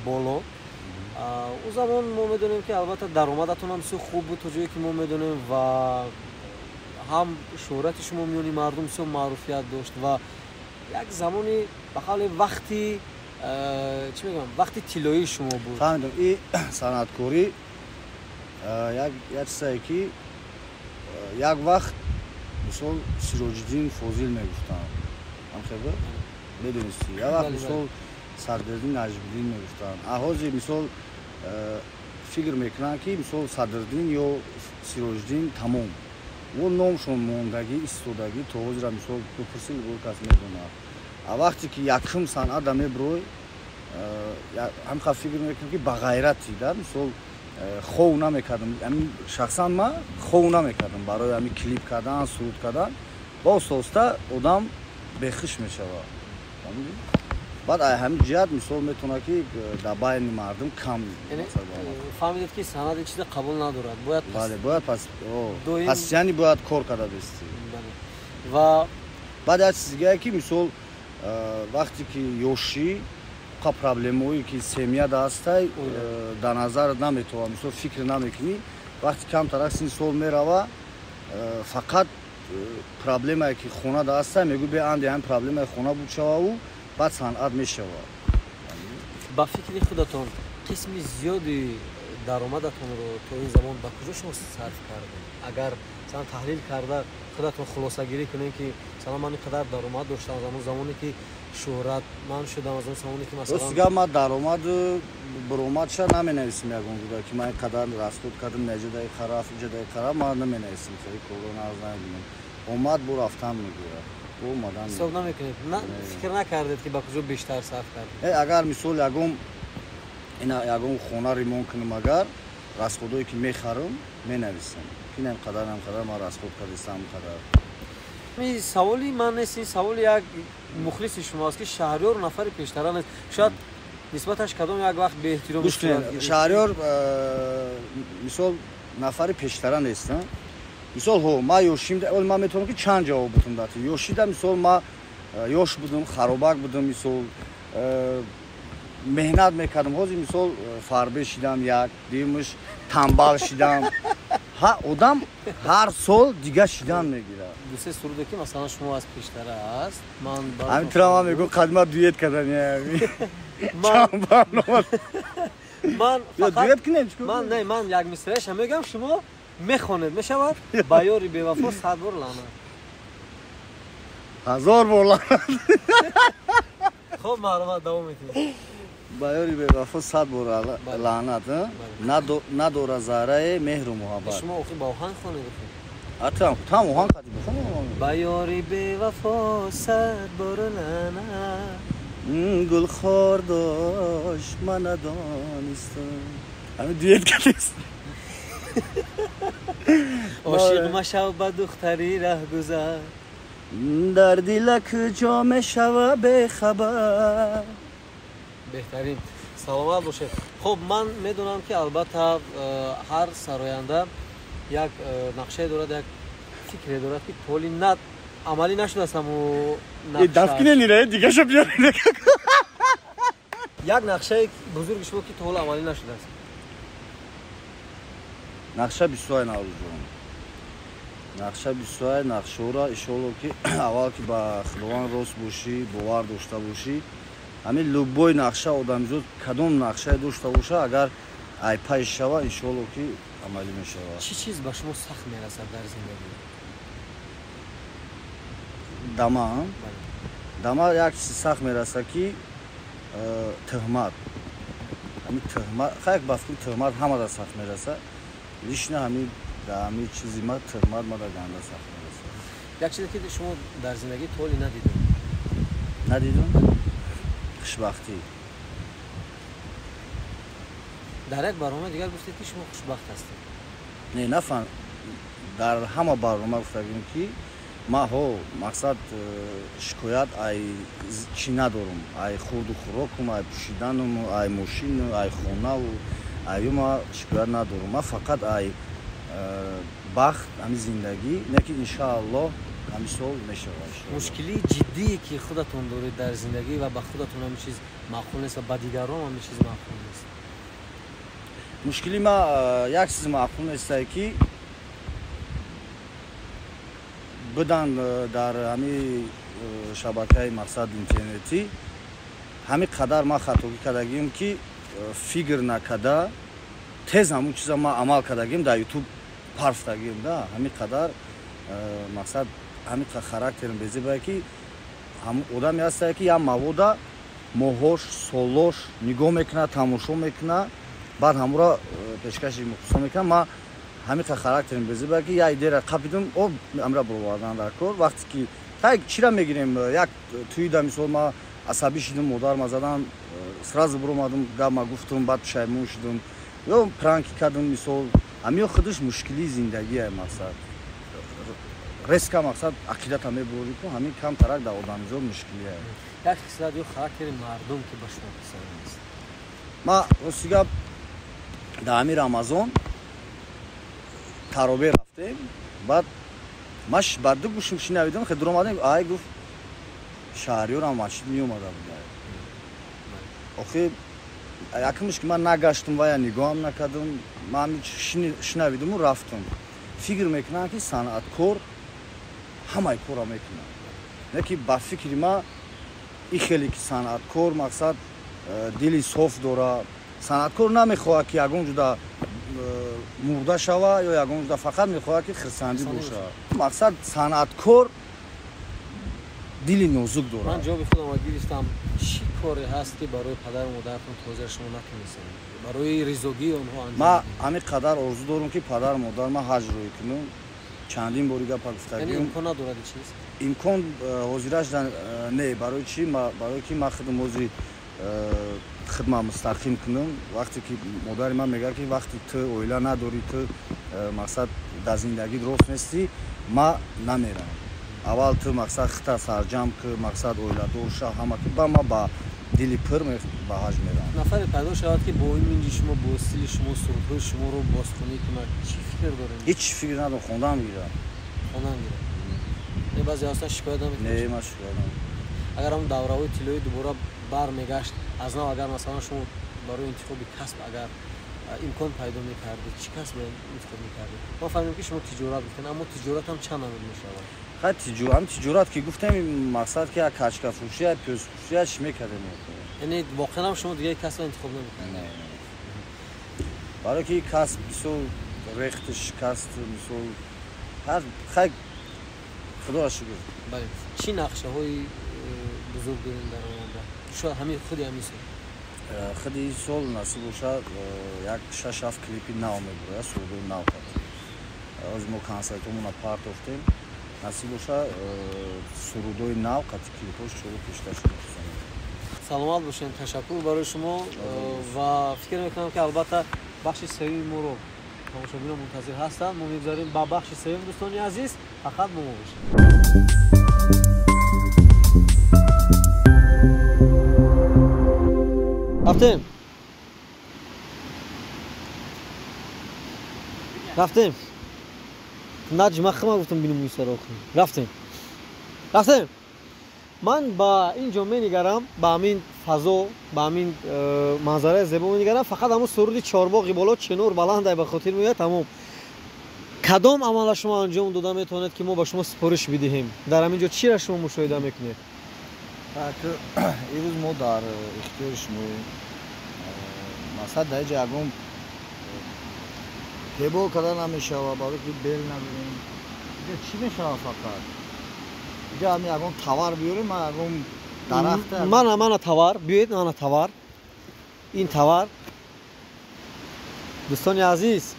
боло, ӯ замон мо медонем, ки албатта даромадатон ҳам бисёр хуб буд, то ҷое ки мо медонем, ва ҳам шӯҳрати шумо миёни мардум бисёр маъруфият дошт, ва як замони, ба қавле, вақти, чӣ мегӯям, вақти тиллоии шумо буд. Фаҳмидам. И санъаткорӣ як чизае, ки як вақт, мисол, Сироҷиддин Фозил мегуфтанд, ҳамхеб медонистӣ, як вақт, мисол, Садриддин Наҷмиддин мегуфтанд. А ҳозир, мисол, фикр мекунанд, ки, мисол, Садриддин ё Сироҷиддин тамом, о номшон мондагӣ, истодагӣ, то ҳозира, мисол, бипурсӣ, любой кас медонад. А вақте ки якум санъата мебурой, ҳамқа фикр мекунам, ки ба ғайрати да, мисол, хов намекардам. Шахсан ман хов намекардам барои ҳами клип кардан, суруд кардан. Ба оста оста одам бехиш мешавад. Баъд ай ҳамин ҷиҳат, мисол, метавонад, ки дар байни мардум кам. Фаҳмидед, ки санъат ин чиза қабул надорад, бояд Бале, бояд пас, яъне бояд кор карда бистӣ. Ва Баъд як чиз дигае, ки, мисол, вақте ки ёшӣ, қа проблемое ки семья да ҳастай, дар назар наметавад, мисол, фикр намекунӣ. Вақте камтарак синни сол мерава, фақат проблемае ки хона да ҳастай, мегӯ, бе анди ҳамин проблемаи хона буд шававу баъд санъат мешавад. Ба фикри худатон, қисми зиёди даромадатонро то ин замон ба куҷо шумо сарф кардед? Агар, масалан, таҳлил карда, худатон хулосагирӣ кунем, ки, масалан, ман ин қадар даромад доштам аз он замоне ки шӯҳратманд шудам, аз он замоне ки, масалан Рости гап, ман даромаду буромадша наменависем ягон ҷуда, ки ман ин қадар расход кардам, наҷадаи қараф, иҷадаи қараф, ман наменависем. Хеле корро нағз намебинам. Омад, бо рафтан мегӯяд, бо омадан. Ҳисоб намекунед, фикр накардед, ки ба куҷо бештар сарф кардед? Агар, мисол, ягон ина ягон хона ремонт кунам, агар расходое ки мехарам, менависам, ки ин қадар, ин қадар ман расход кардистам, ин қадар. Ин саволи ман нест, ин саволи як мухлиси шумо аст, ки Шаҳриёр нафари пештара нест, шояд нисбаташ кадом як вақт беэҳтиромӣ. Гӯш кунед, Шаҳриёр, мисол, нафари пештара нест. Мисол, ҳо, ман ёшим, ман метавонам, ки чанд ҷавоб бутум дати ёшида. Мисол, ман ёш будам, харобак будам, мисол, меҳнат мекардам. Ҳозир, мисол, фарбе шидам, як дуюмаш тамбал шидам. Одам ҳар сол дига шидан мегирад. Дусе суруде, ки, масалан, шумо аз пештара аст, ман Ҳамин тура ман мегӯм, қадима дуэт кардани. Ман дуэт кунем. Ман не, ман як мисраеша мегӯям, шумо мехонед, мешавад? Ба ёри бевафо 100 бор лаънат. 1000 бор лаънат. Хоб, маълумот, давом метиҳед. Ба ёри бевафо 100 бор лаънат, надора заррае меҳру муҳаббат. Шумо охир ба оҳанг хонед. Там оҳанг қади бихон. Ба ёри бевафо 100 бор лаънат. Гулхор дошт, ман надонистам. Ҳамин дуэт кардест. Ошиқ машав ба духтари раҳгузар. Дар дила куҷо мешава бехабар. Беҳтарин, саломат бошед. Хуб, ман медонам, ки албатта ҳар сароянда як нақшае дорад, як фикре дорад, ки то ҳоли на амалӣ нашудааст ҳаму. Дафкиненира, дигаша биёред. Як нақшаи бузурги шумо, ки то ҳол амалӣ нашудааст. Нақша бисёр, Наврӯзҷон, нақша бисёр. Нақшаҳоро, иншоалло, ки аввал ки ба Худованд рост бошӣ, бовар дошта бошӣ, ҳамин любой нақша, одамизод кадом нақшае дошта боша, агар айпай шава, иншоалло, ки амалӣ мешавад. Чӣ чиз ба шумо сахт мерасад дар зиндагӣ? Дама, дама як чизи сахт мерасад, ки тӯҳмат, ҳамин тӯҳмат. Хайр, ба фикр, тӯҳмат ҳамада сахт мерасад. Лично ҳамин дар ҳамин чизи ма тӯҳмат мада ганда сахт мерасад. Як чизе, ки шумо дар зиндагӣ то ҳоли надидем? Надидум? Хушбахтӣ. Дар як барномаи дигар гуфтед, ки шумо хушбахт ҳастед. Не, нафаҳм. Дар ҳама барнома гуфтагим, ки ма ҳо мақсад шикоят ай чӣ надорум, ай хурду хӯрокум, ай пӯшиданум, ай мошину, ай хонаву аю ма шикоят надорум. Ма фақат ай бахт, ҳами зиндагӣ, не ки иншааллоҳ ҳами сол мешавад. Мушкилии ҷиддие, ки худатон доред дар зиндагӣ ва ба худатон ҳамин чиз маъқул нест ва ба дигарон ҳамин чиз маъқул нест? Мушкили ма як чиз маъқул нестае, ки будан дар ҳами шабакаи мақсад интернетӣ ҳами қадар ман хатогӣ кардагием, ки фикр накарда тез ҳамун чиза ман амал кардагием, дар ютуб парфтагием да. Ҳами қадар мақсад ҳами характерим безебае, ки одаме ҳастае, ки як мавода моҳош, солош нигоҳ мекунад, тамошо мекунад, баъд ҳамура пешкаши мухлисон мекунад. Ман ҳамиқа характерим безебае, ки як идеяра қапидум, о амра баровардан дар кор. Вақте ки хай чира мегирем, як тӯида мисол ман асабӣ шидум, модарма задан, сразу буромадум, гапма гуфтум, баъд пушаймон шудум ё пранки кардум. Мисол, ҳамиё худаш мушкилии зиндагие. Мақсад резко мақсад ақидата мебурӣ ку, ҳамин камтарак дар одамизод мушкилие. Як хислат ё характери мардум, ки ба шумо писанд нест? Ма рости гап, дар ҳамин Рамазон таробе рафтем, баъд ма ба ду гӯшим шинавидам, хе дуромадем, ай гуфт, шаҳриёрам масҷид меомада буда. Охи якмиш ки ман нагаштум ва я нигоҳам накардам, ман шинавидуму рафтум. Фикр мекунам, ки санъаткор ҳамаи корро мекунад, не ки ба фикри ма и хеле ки санъаткор мақсад дили соф дора. Санъаткор намехоҳад, ки ягон ҷуда мурда шава ё ягон ҷуда, фақат мехоҳад, ки хирсандӣ бошад. Мақсад санъаткор дили нозук дорад. Ман ҷавоби худамро гирифтам. Чӣ коре ҳаст, ки барои падару модаратон тоза шумо натонистед барои ризогии онҳо анҷом? Ман ҳамин қадар орзу дорам, ки падару модар ман ҳаҷ рӯй кунам. Чандин бори гапа гуфтагием. Яъне имкон надорад чиз? Имкон ҳозираш не. Барои чӣ? Барое ки ман худам ҳозир хидма мустақим кунам. Вақте ки модари ман мегӯяд, ки вақте ту оила надорӣ, ту мақсад дар зиндагӣ рост нестӣ, ман намерам. Аввал ту мақсад хита сарҷам ки, мақсад оиладор ша, ҳама ки ба ман ба дили пур ба ҳаҷ мерам. Нафаре пайдо шавад, ки бо имиҷи шумо, бо стили шумо сурудҳои шуморо бозхонӣ кунад, чӣ фикр доред? Ҳеҷ фикр надорам, хондан гирам. Хондан гирам. Не, баъзе ҳастан шикоят намекунад? Не, ман шикоят намекунам. Агар ҳамон давраҳои тиллоӣ дубора бармегашт аз нав, агар масалан шумо барои интихоби касб агар имкон пайдо мекардед, чӣ касб интихоб мекардед? Мо фаҳмидем, ки шумо тиҷорат гуфтед, аммо тиҷорат ҳам чанд намуд мешавад? Хай ҳам тиҷорат ки гуфтем, мақсад ки як качкафурӯшӣ, як пиёзфурӯшӣ, як чӣ мекардем. Яъне воқеан ҳам шумо дигар касбро интихоб намекардед? Барое ки касб мисол рехту шикаст, мисол ҳар хай, худоро шукр. Бале, чӣ нақшаҳои бузург дорем дар оянда? Шояд ҳамин худи ҳамин сол? Худи ин сол насиб бошад, як шаш ҳафт клипи нав мебурояд, сурудои нав кардем. Ҳозир мо консертҳомона партофтем, насиб бошад, сурудои нав қати клипҳош чору пештар шуда. Саломат бошед, ташаккур барои шумо ва фикр мекунам, ки албатта бахши сеюми моро тамошобинон мунтазир ҳастанд. Мо мегузарем ба бахши сеюм, дӯстони азиз, фақат бо мо бошед. Рафтем, рафтем. Наҷма хама гуфтам, бинем мӯйсаро. Рафтем, рафтем. Ман ба ин ҷо менигарам, ба ҳамин фазо, ба ҳамин манзараи зебо менигарам, фақат ҳамун суруди чорбоғи боло, чинор баландай ба хотир меояд. Тамом. Кадом амалро шумо анҷом дода метавонед, ки мо ба шумо супориш бидиҳем? Дар ҳамин ҷо чиро шумо мушоҳида мекунед? Имрӯз мо дар ихтиёри шумоем. Мақсад дар ҷа ягон тебо карда намешава, барое ки бел надорем. Иҷа чӣ мешава? Фақат иҷа ҳами ягон товар биёрем, ман ягон дарахта. Мана товар биёед, мана товар, ин товар. Дӯстони азиз,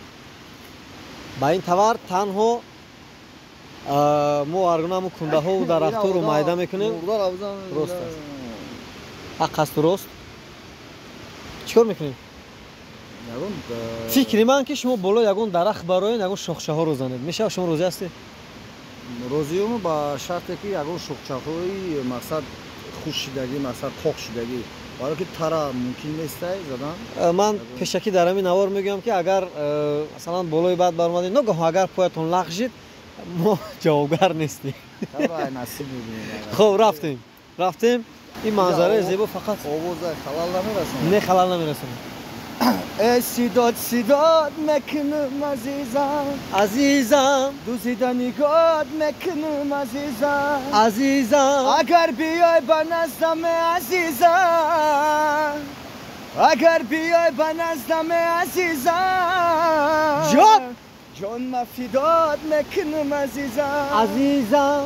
ба ин товар танҳо мо ҳаргуна ҳамун кундаҳову дарахтҳоро майда мекунем. Рост аст, ҳақ асту рост. Чӣ кор мекунем? Фикри ман ки шумо боло ягон дарахт бароен, ягон шохчаҳоро занед. Мешавад, шумо розӣ ҳастед? Розиюм ба шарте ки ягон шохчаҳои мақсад хушшидагӣ, мақсад қоқ шидагӣ, барои ки тара мумкин нестай задан. Ман пешакӣ дар ҳамин навор мегӯям ки агар масалан болои бад баромадед, ногаҳон агар поятон лағжид, мо ҷавобгар нестем. Хоб, рафтем, рафтем. Ин манзараи зебо фақат овоза халал намерасонад. Не, халал намерасонад. Э сидод сидод мекунам азизам, азизам, дузида нигоҳ мекунам азизам, азизам, агар биёй ба наздам азизам, агар биёй ба наздам азизам, ҷон ҷон ма фидод мекунам азизам, азизам,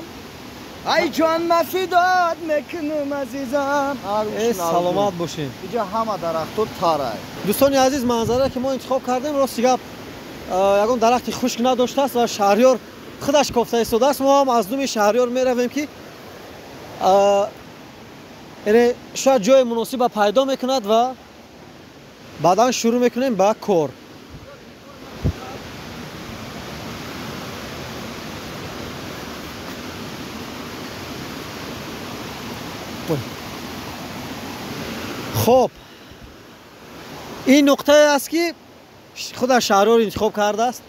ай ҷон ма фидод мекунам азизам. Э саломат бошед. Иҷа ҳама дарахтҳо тарай. Дӯстони азиз, манзарае ки мо интихоб кардем, рости гап ягон дарахти хушк надоштааст ва Шаҳриёр худаш кофта истодааст. Мо ҳам аз думи Шаҳриёр меравем ки яъне шояд ҷои муносиба пайдо мекунад ва баъдан шурӯъ мекунем ба кор. Хоб, ин нуқтае аст ки худа Шаҳриёр интихоб кардааст.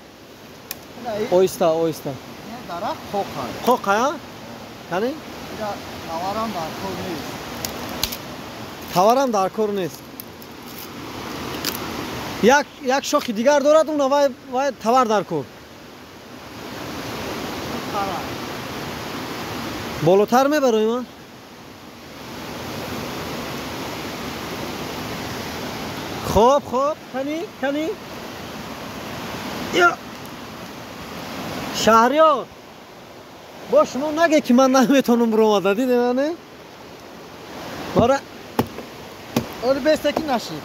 Оҳиста, оҳиста. Дарахт қоқай. Қоқай, а? Кани? Таварам дар кор нест. Таварам дар кор нест. Як шохи дигар дорад, уна вай тавар дар кор. Болотар мебароем, а? Хоб, хоб, кани, кани. Шаҳриёр, бо шумо наге ки ман наметонам биромада, дидем, не? Бара оли беста ки нашид.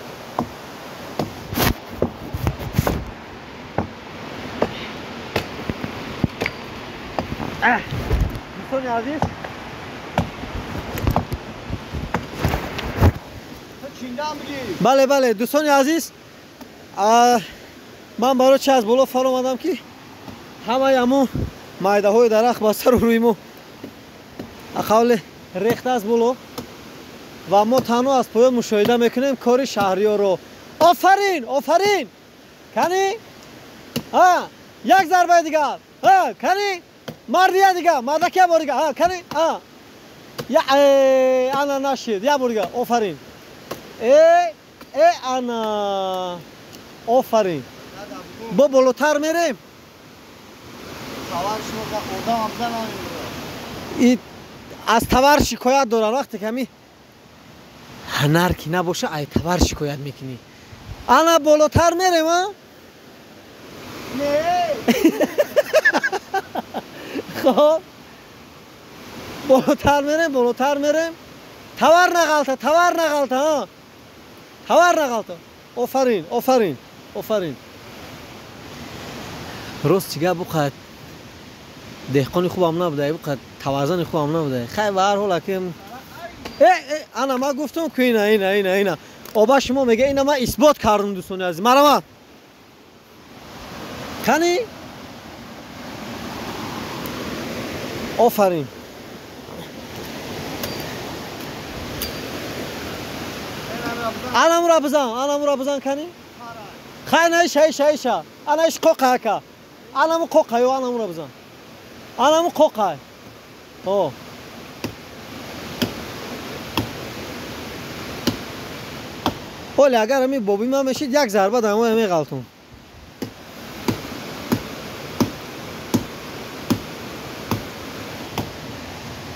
Дӯстони азиз, бале, бале, дӯстони азиз, ман барои чи аз боло фаромадам ки ҳамаи ҳамун майдаҳои дарахт ба сару рӯи мо қавле рехта аз боло ва мо танҳо аз поён мушоҳида мекунем кори Шаҳриёрро. Офарин, офарин! Кани? Як зарбаи дигар. Кани? Марди я дигар, мардаки я бор дигар. Кани? Ана нашид, я бор дигар. Офарин. Э, э, ана. Офарин. Бо болотар мерем. Аз тавар шикоят дорам. Вақте ки ҳами ҳанар ки набоша, ай тавар шикоят мекунӣ. Ана болотар мерем, а? Хоб, болотар мерем, болотар мерем. Тавар нағалта, тавар нағалта, тавар нағалта. Офарин, офарин, офарин. Рост чига буқад деҳқони хубам набуда, буқад таварзани хубам набуда. Хай, ба ҳар ҳол аким. Ана ман гуфтам ку ина, ина, ина, ина. Оба шумо мега ина ман исбот кардам, дӯстони азиз. Марамат. Кани? Офарин. Анамура бизан, анамура бизан, кани? Хай, на иша, иша, иша. Ана иш қоқа ака. Анаму қоқа, ё анамура бизан. Анаму қоқа. О. Оли агар ҳамин боби ман мешид, як зарба дар мо меғалтум.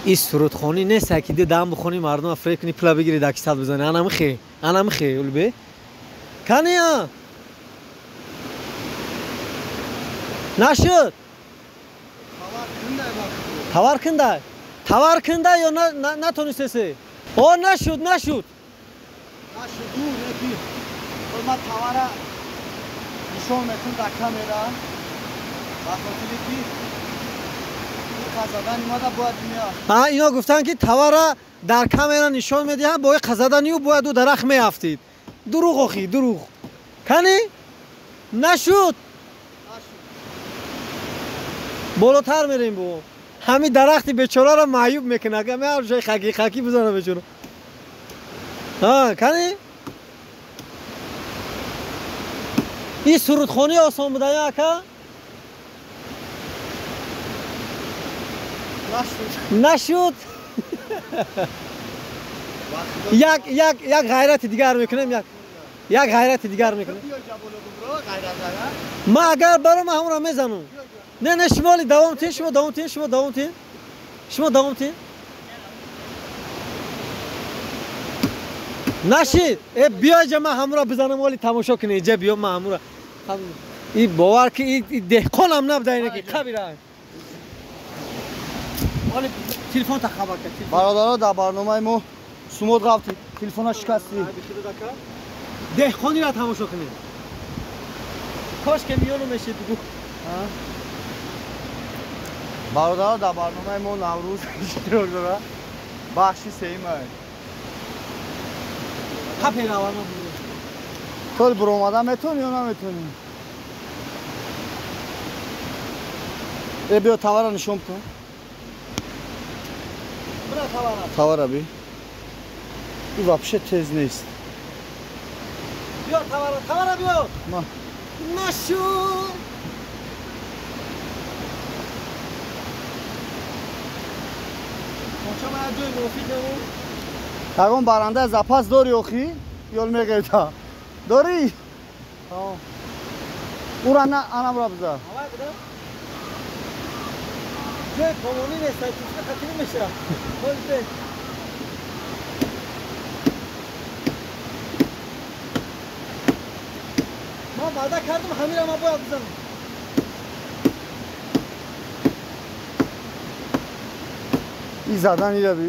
Ин сурудхонӣ нест, ки ди дам бихонӣ, мардум фреб кунӣ, пула бигирӣ, дар кисат бизанӣ. Анамихе, анамихе, улбе. Кани, а? Нашуд? Тавар кундай. Тавар кундай ё натонистеси? О, нашуд, нашуд. Нашуд, неки. Ман тавара нишон метун дар камера. Ба хотири ки ино гуфтанд ки тавара дар камера нишон медиҳанд, бо қазаданию бояд ӯ дарахт меафтид. Дурӯғ охи, дурӯғ. Кани? Нашуд. Болотар мерем бо. Ҳамин дарахти бечораро маъюб мекунад. Агар ҳар ҷой хаки хаки бизана бечора. Ҳа, кани? Ин сурудхонӣ осон буда я ака? Нашуд. Як як як ғайрати дигар мекунем, як як ғайрати дигар мекунем. Ма агар баром ҳамонро мезанам. Не, не, шумо оли давом тин, шумо давом тин, шумо давом тин. Шумо давом тин. Нашид. Э биё ҷа ман ҳамонро бизанам, оли тамошо кунед. Ҷа биё ман ҳамонро. И бовар ки и деҳқонам набуда ине ки қабира. Оли телефон та хабар кард. Бародаро, дар барномаи мо сумод рафти, телефона шикастӣ. Деҳқониро тамошо кунед. Кош ке миёну мешид бугу. Бародаро, дар барномаи мо Наврӯз иштирок дорад. Бахши сеюмай. Қапе равано бугу. Тол буромада метавонӣ ё наметавонӣ? Э биё тавара нишон кун. Бира тавара. Тавара би. И вообще тез нест. Биё тавара, тавара биё. Ма. Нашуд. Ягон баранда запас дори охи? Ёл мегӯйта. Дорӣ? Ура на анамра биза. Ҷои помонӣ нест, туфли қатӣ намеша. Ман ваъда кардам, ҳамира ман бояд бизанам. И задан ира би.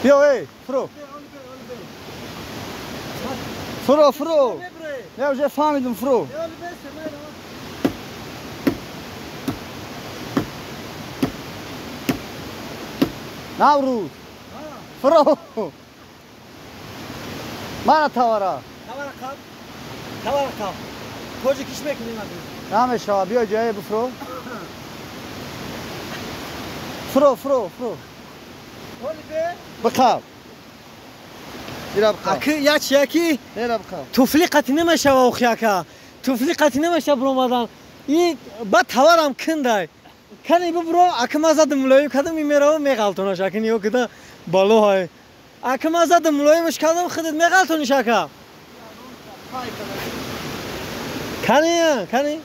Биё, эй, фуро. Фуро, фуро. Я уже фаҳмидам, фуро. Наврӯз. Фуро. Мана тавара. Тавара қаб. Тавара қаб. Тоҷикиш мекунем агар. Намешава, биё ҷое бифуро. Фуро, фуро, фуро. Биқаб. Ира биқаб. Аки як яки Ира биқаб. Туфли қатӣ намешава охи ака. Туфли қатӣ намешава буромадан. И ба таварам кундай. Кани бибуро, аки ма задам мулоим кардам, и мерава меғалтонаш. Аки ниё кида балоҳай. Аки ма задам мулоимаш кардам, худат меғалтониш ака. Кани, кани.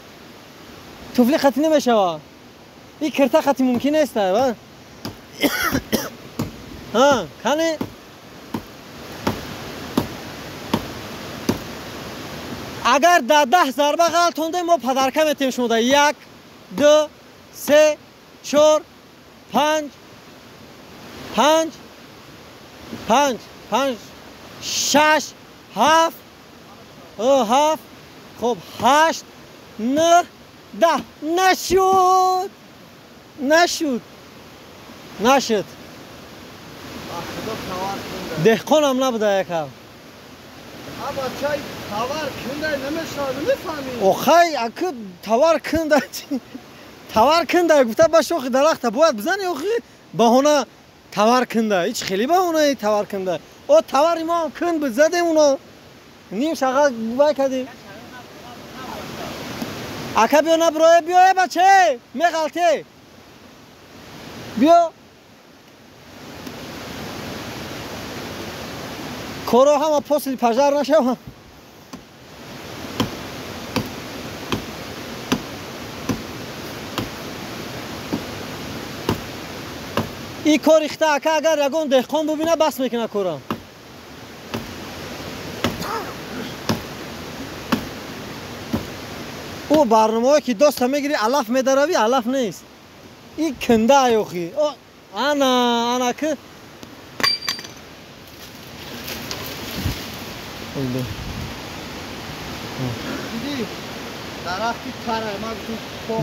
Туфли қатӣ намешава. И кирта қатӣ мумкин нест, ва? Ҳа, кани. Агар дар 10 зарба ғалтонде, мо падарка метем шумо да. 1, 2, 3, 4, 5, 5, 5, 5, 6, 7, 7, хоб 8, 9, 10. Нашуд. Нашуд. Нашуд. Деҳқонам набуда яка. Охай, аки тавар кундай. Тавар кундай гуфта ба шохи дарахта бояд бизани охи баҳона тавар кундай. Ҳеч хеле баҳонаи тавар кундай. О тавари мо ҳам кунд буд, задем уно. Ним шаға вай кардем. Ака биё набурое, биё э баче, меғалте. Биё. Коро ҳама после пожар нашаванд. И кор ихта ака агар ягон деҳқон бубина бас мекуна кора. Ӯ барномаҳое ки доста мегирӣ алаф медаравӣ, алаф нест. И кунда охи. Ана, ана ки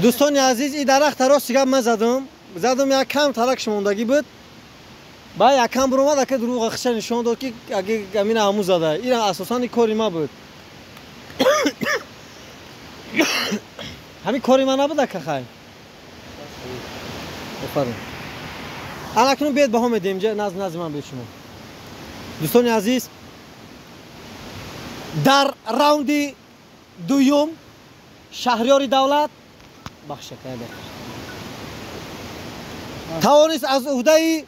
дӯстони азиз, и дарахта рости гап ман задам. Задам як кам таракш мондагӣ буд. Ба якам буромад, ака дурӯға хиша нишон дод, ки амина ҳаму зада. Ина асосан кори ма буд. Ҳамин кори ма набуд, ака хай. Офарин. Анакнун биед баҳо медиҳем, ҷа назди назди ман биед шумо. Дӯстони азиз, дар раунди дуюм Шаҳриёри Давлат бахша карда тавонист аз уҳдаи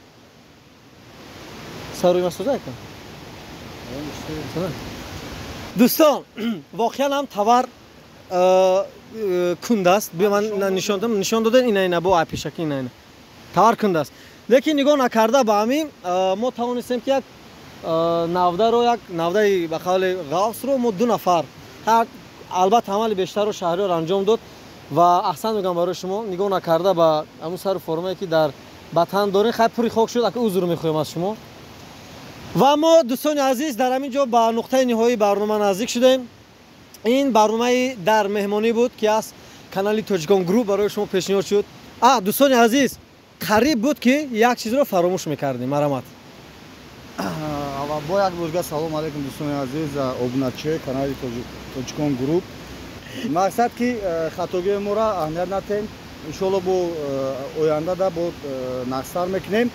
саруи масоза ака. Дӯстон, воқеан ҳам товар кунд аст. Биё ман нишон додам, нишон додем ина ина бо пешаки ина ина. Товар кунд аст. Лекин нигоҳ накарда ба ҳамин мо тавонистем ки як навдаро, як навдаи ба қавли ғафсро мо ду нафар, албатта амали бештарро Шаҳриёр анҷом дод ва аҳсан мегӯям барои шумо, нигоҳ накарда ба ҳамун сару формае ки дар батан дорем, хай пури хок шуд, ака узр мехоҳем аз шумо. Ва мо дӯстони азиз дар ҳамин ҷо ба нуқтаи ниҳоии барнома наздик шудем. Ин барномаи дар меҳмонӣ буд, ки аз канали Тоҷикон Груп барои шумо пешниҳод шуд. Дӯстони азиз, қариб буд ки як чизро фаромӯш мекардем. Марамат. Бо як бозга салом алейкум дӯстони азиз, обуначиҳои канали Тоҷикон Груп. Мақсад ки хатогии моро аҳамият натем, иншоалло бо оянда да бо нақстар мекунем.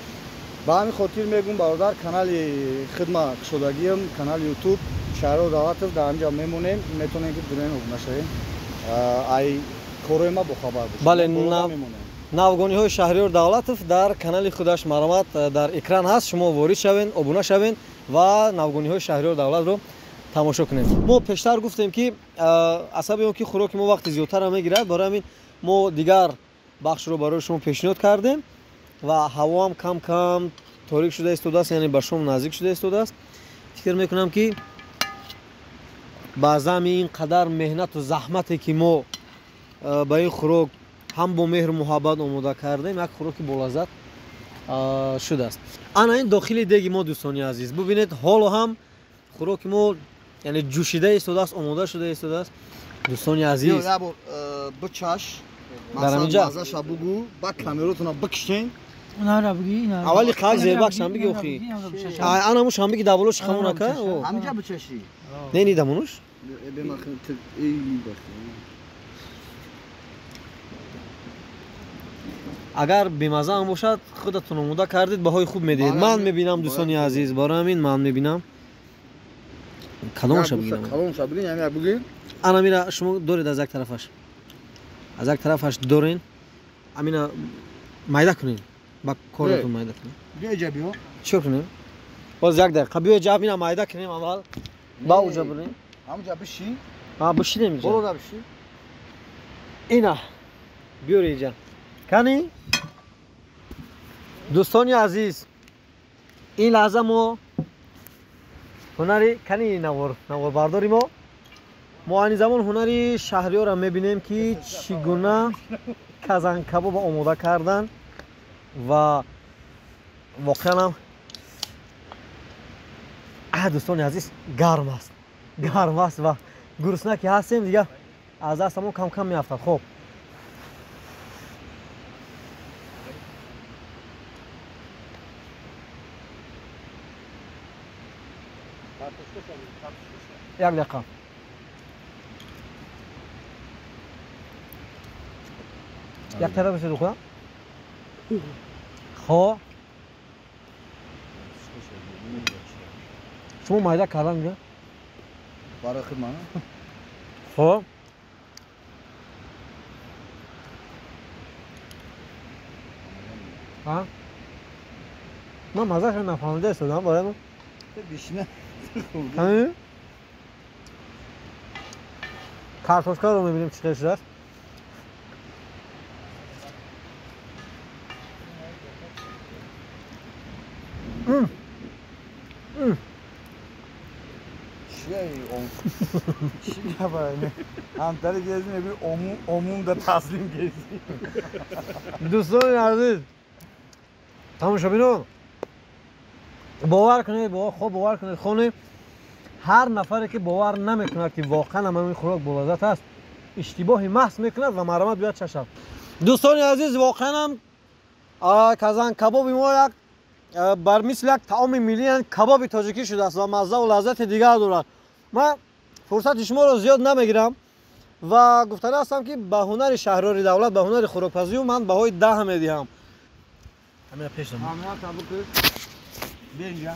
Ба ҳамин хотир мегӯм бародар, канали хидма кушодагиам, канали YouTube Шаҳриёр Давлатов, дар ҳамин ҷо мемонем, метавонем ки дурем обуна шавем. Ай корҳои ма бохабар бошем. Бале, навгониҳои Шаҳриёр Давлатов дар канали худаш маромад дар экран ҳаст, шумо ворид шавен, обуна шавен ва навгониҳои Шаҳриёр Давлатро тамошо кунед. Мо пештар гуфтем ки асаби он ки хӯроки мо вақти зиёдтарро мегирад, барои ҳамин мо дигар бахшро барои шумо пешниҳод кардем ва ҳаво ҳам кам кам торик шуда истодааст, яъне ба шом наздик шуда истодааст. Фикр мекунам ки ба зами ин қадар меҳнату заҳмате ки мо ба ин хӯрок ҳам бо меҳру муҳаббат омода кардем, як хӯроки болаззат шудааст. Ана ин дохили деги мо дӯстони азиз, бубинед, ҳоло ҳам хӯроки мо яъне ҷӯшида истодааст, омода шуда истодааст. Дӯстони азиз, як бор бичаш, дар ҳамин ҷо маззаша бугӯ, баъд камеротона бикшен. Аввали қак зербак шамбиги охи. Ана му шамбиги даболош хамон ака. Ҳаминҷа бичашӣ. Не, ни дамонуш? Агар бемаза ҳам бошад, худатон омода кардед, баҳои хуб медиҳед. Ман мебинам дӯстони азиз, барои ҳамин ман мебинам. Кадомаша бигирам? Кадомаша бигирем, ҳамин бигир. Ана мира шумо доред аз як тарафаш. Аз як тарафаш дорен. Амина майда кунед. Ба коратон майда кунед. Биё иҷа биё. Чӣ кунем? Боз як дақиқа биё иҷа амина майда кунем аввал. Ба уҷа бирем. Ҳамуҷа биши. А бишинем иҷа. Болода биши. Ина биёр иҷа. Кани? Дӯстони азиз, ин лаҳза мо ҳунари кани наворбардори мо айни замон ҳунари Шаҳриёрро мебинем ки чӣ гуна казанкабоба омода кардан ва воқеан ҳам дӯстони азиз гарм аст, гарм аст ва гурусна ки ҳастем дигар аз дастамон кам кам меафтад. Хоб, як дақиқа. Як тараф бишед хӯ. Хо. Шумо майда кардан дига? Барои худ ман. Хо. Ҳа? Ман мазаашро нафаҳмида истодам барои ман. Бишина. Ҳамин? Картошкаро мебинем чӣ хел шудааст. Ҳамтари гези мегӯи омумда таслим гези. Дӯстони азиз, тамошобинон, бовар кунед, хоб бовар кунед, хоне ҳар нафаре ки бовар намекунад ки воқеан ҳамин хӯрок болаззат аст, иштибоҳи маҳз мекунад ва марамат бояд чашад. Дӯстони азиз, воқеан ҳам казанкабоби мо як Бар мисли як таоми миллӣ, кабоби тоҷикӣ шудааст ва маззаву лаззати дигар дорад. Ман фурсати шуморо зиёд намегирам ва гуфтанӣ ҳастам, ки ба ҳунари Шаҳрёри Давлат, ба ҳунари хӯрокпазию ман баҳои 10 медиҳам. Ҳамина пеш. Ҳамина табук. Бинҷа.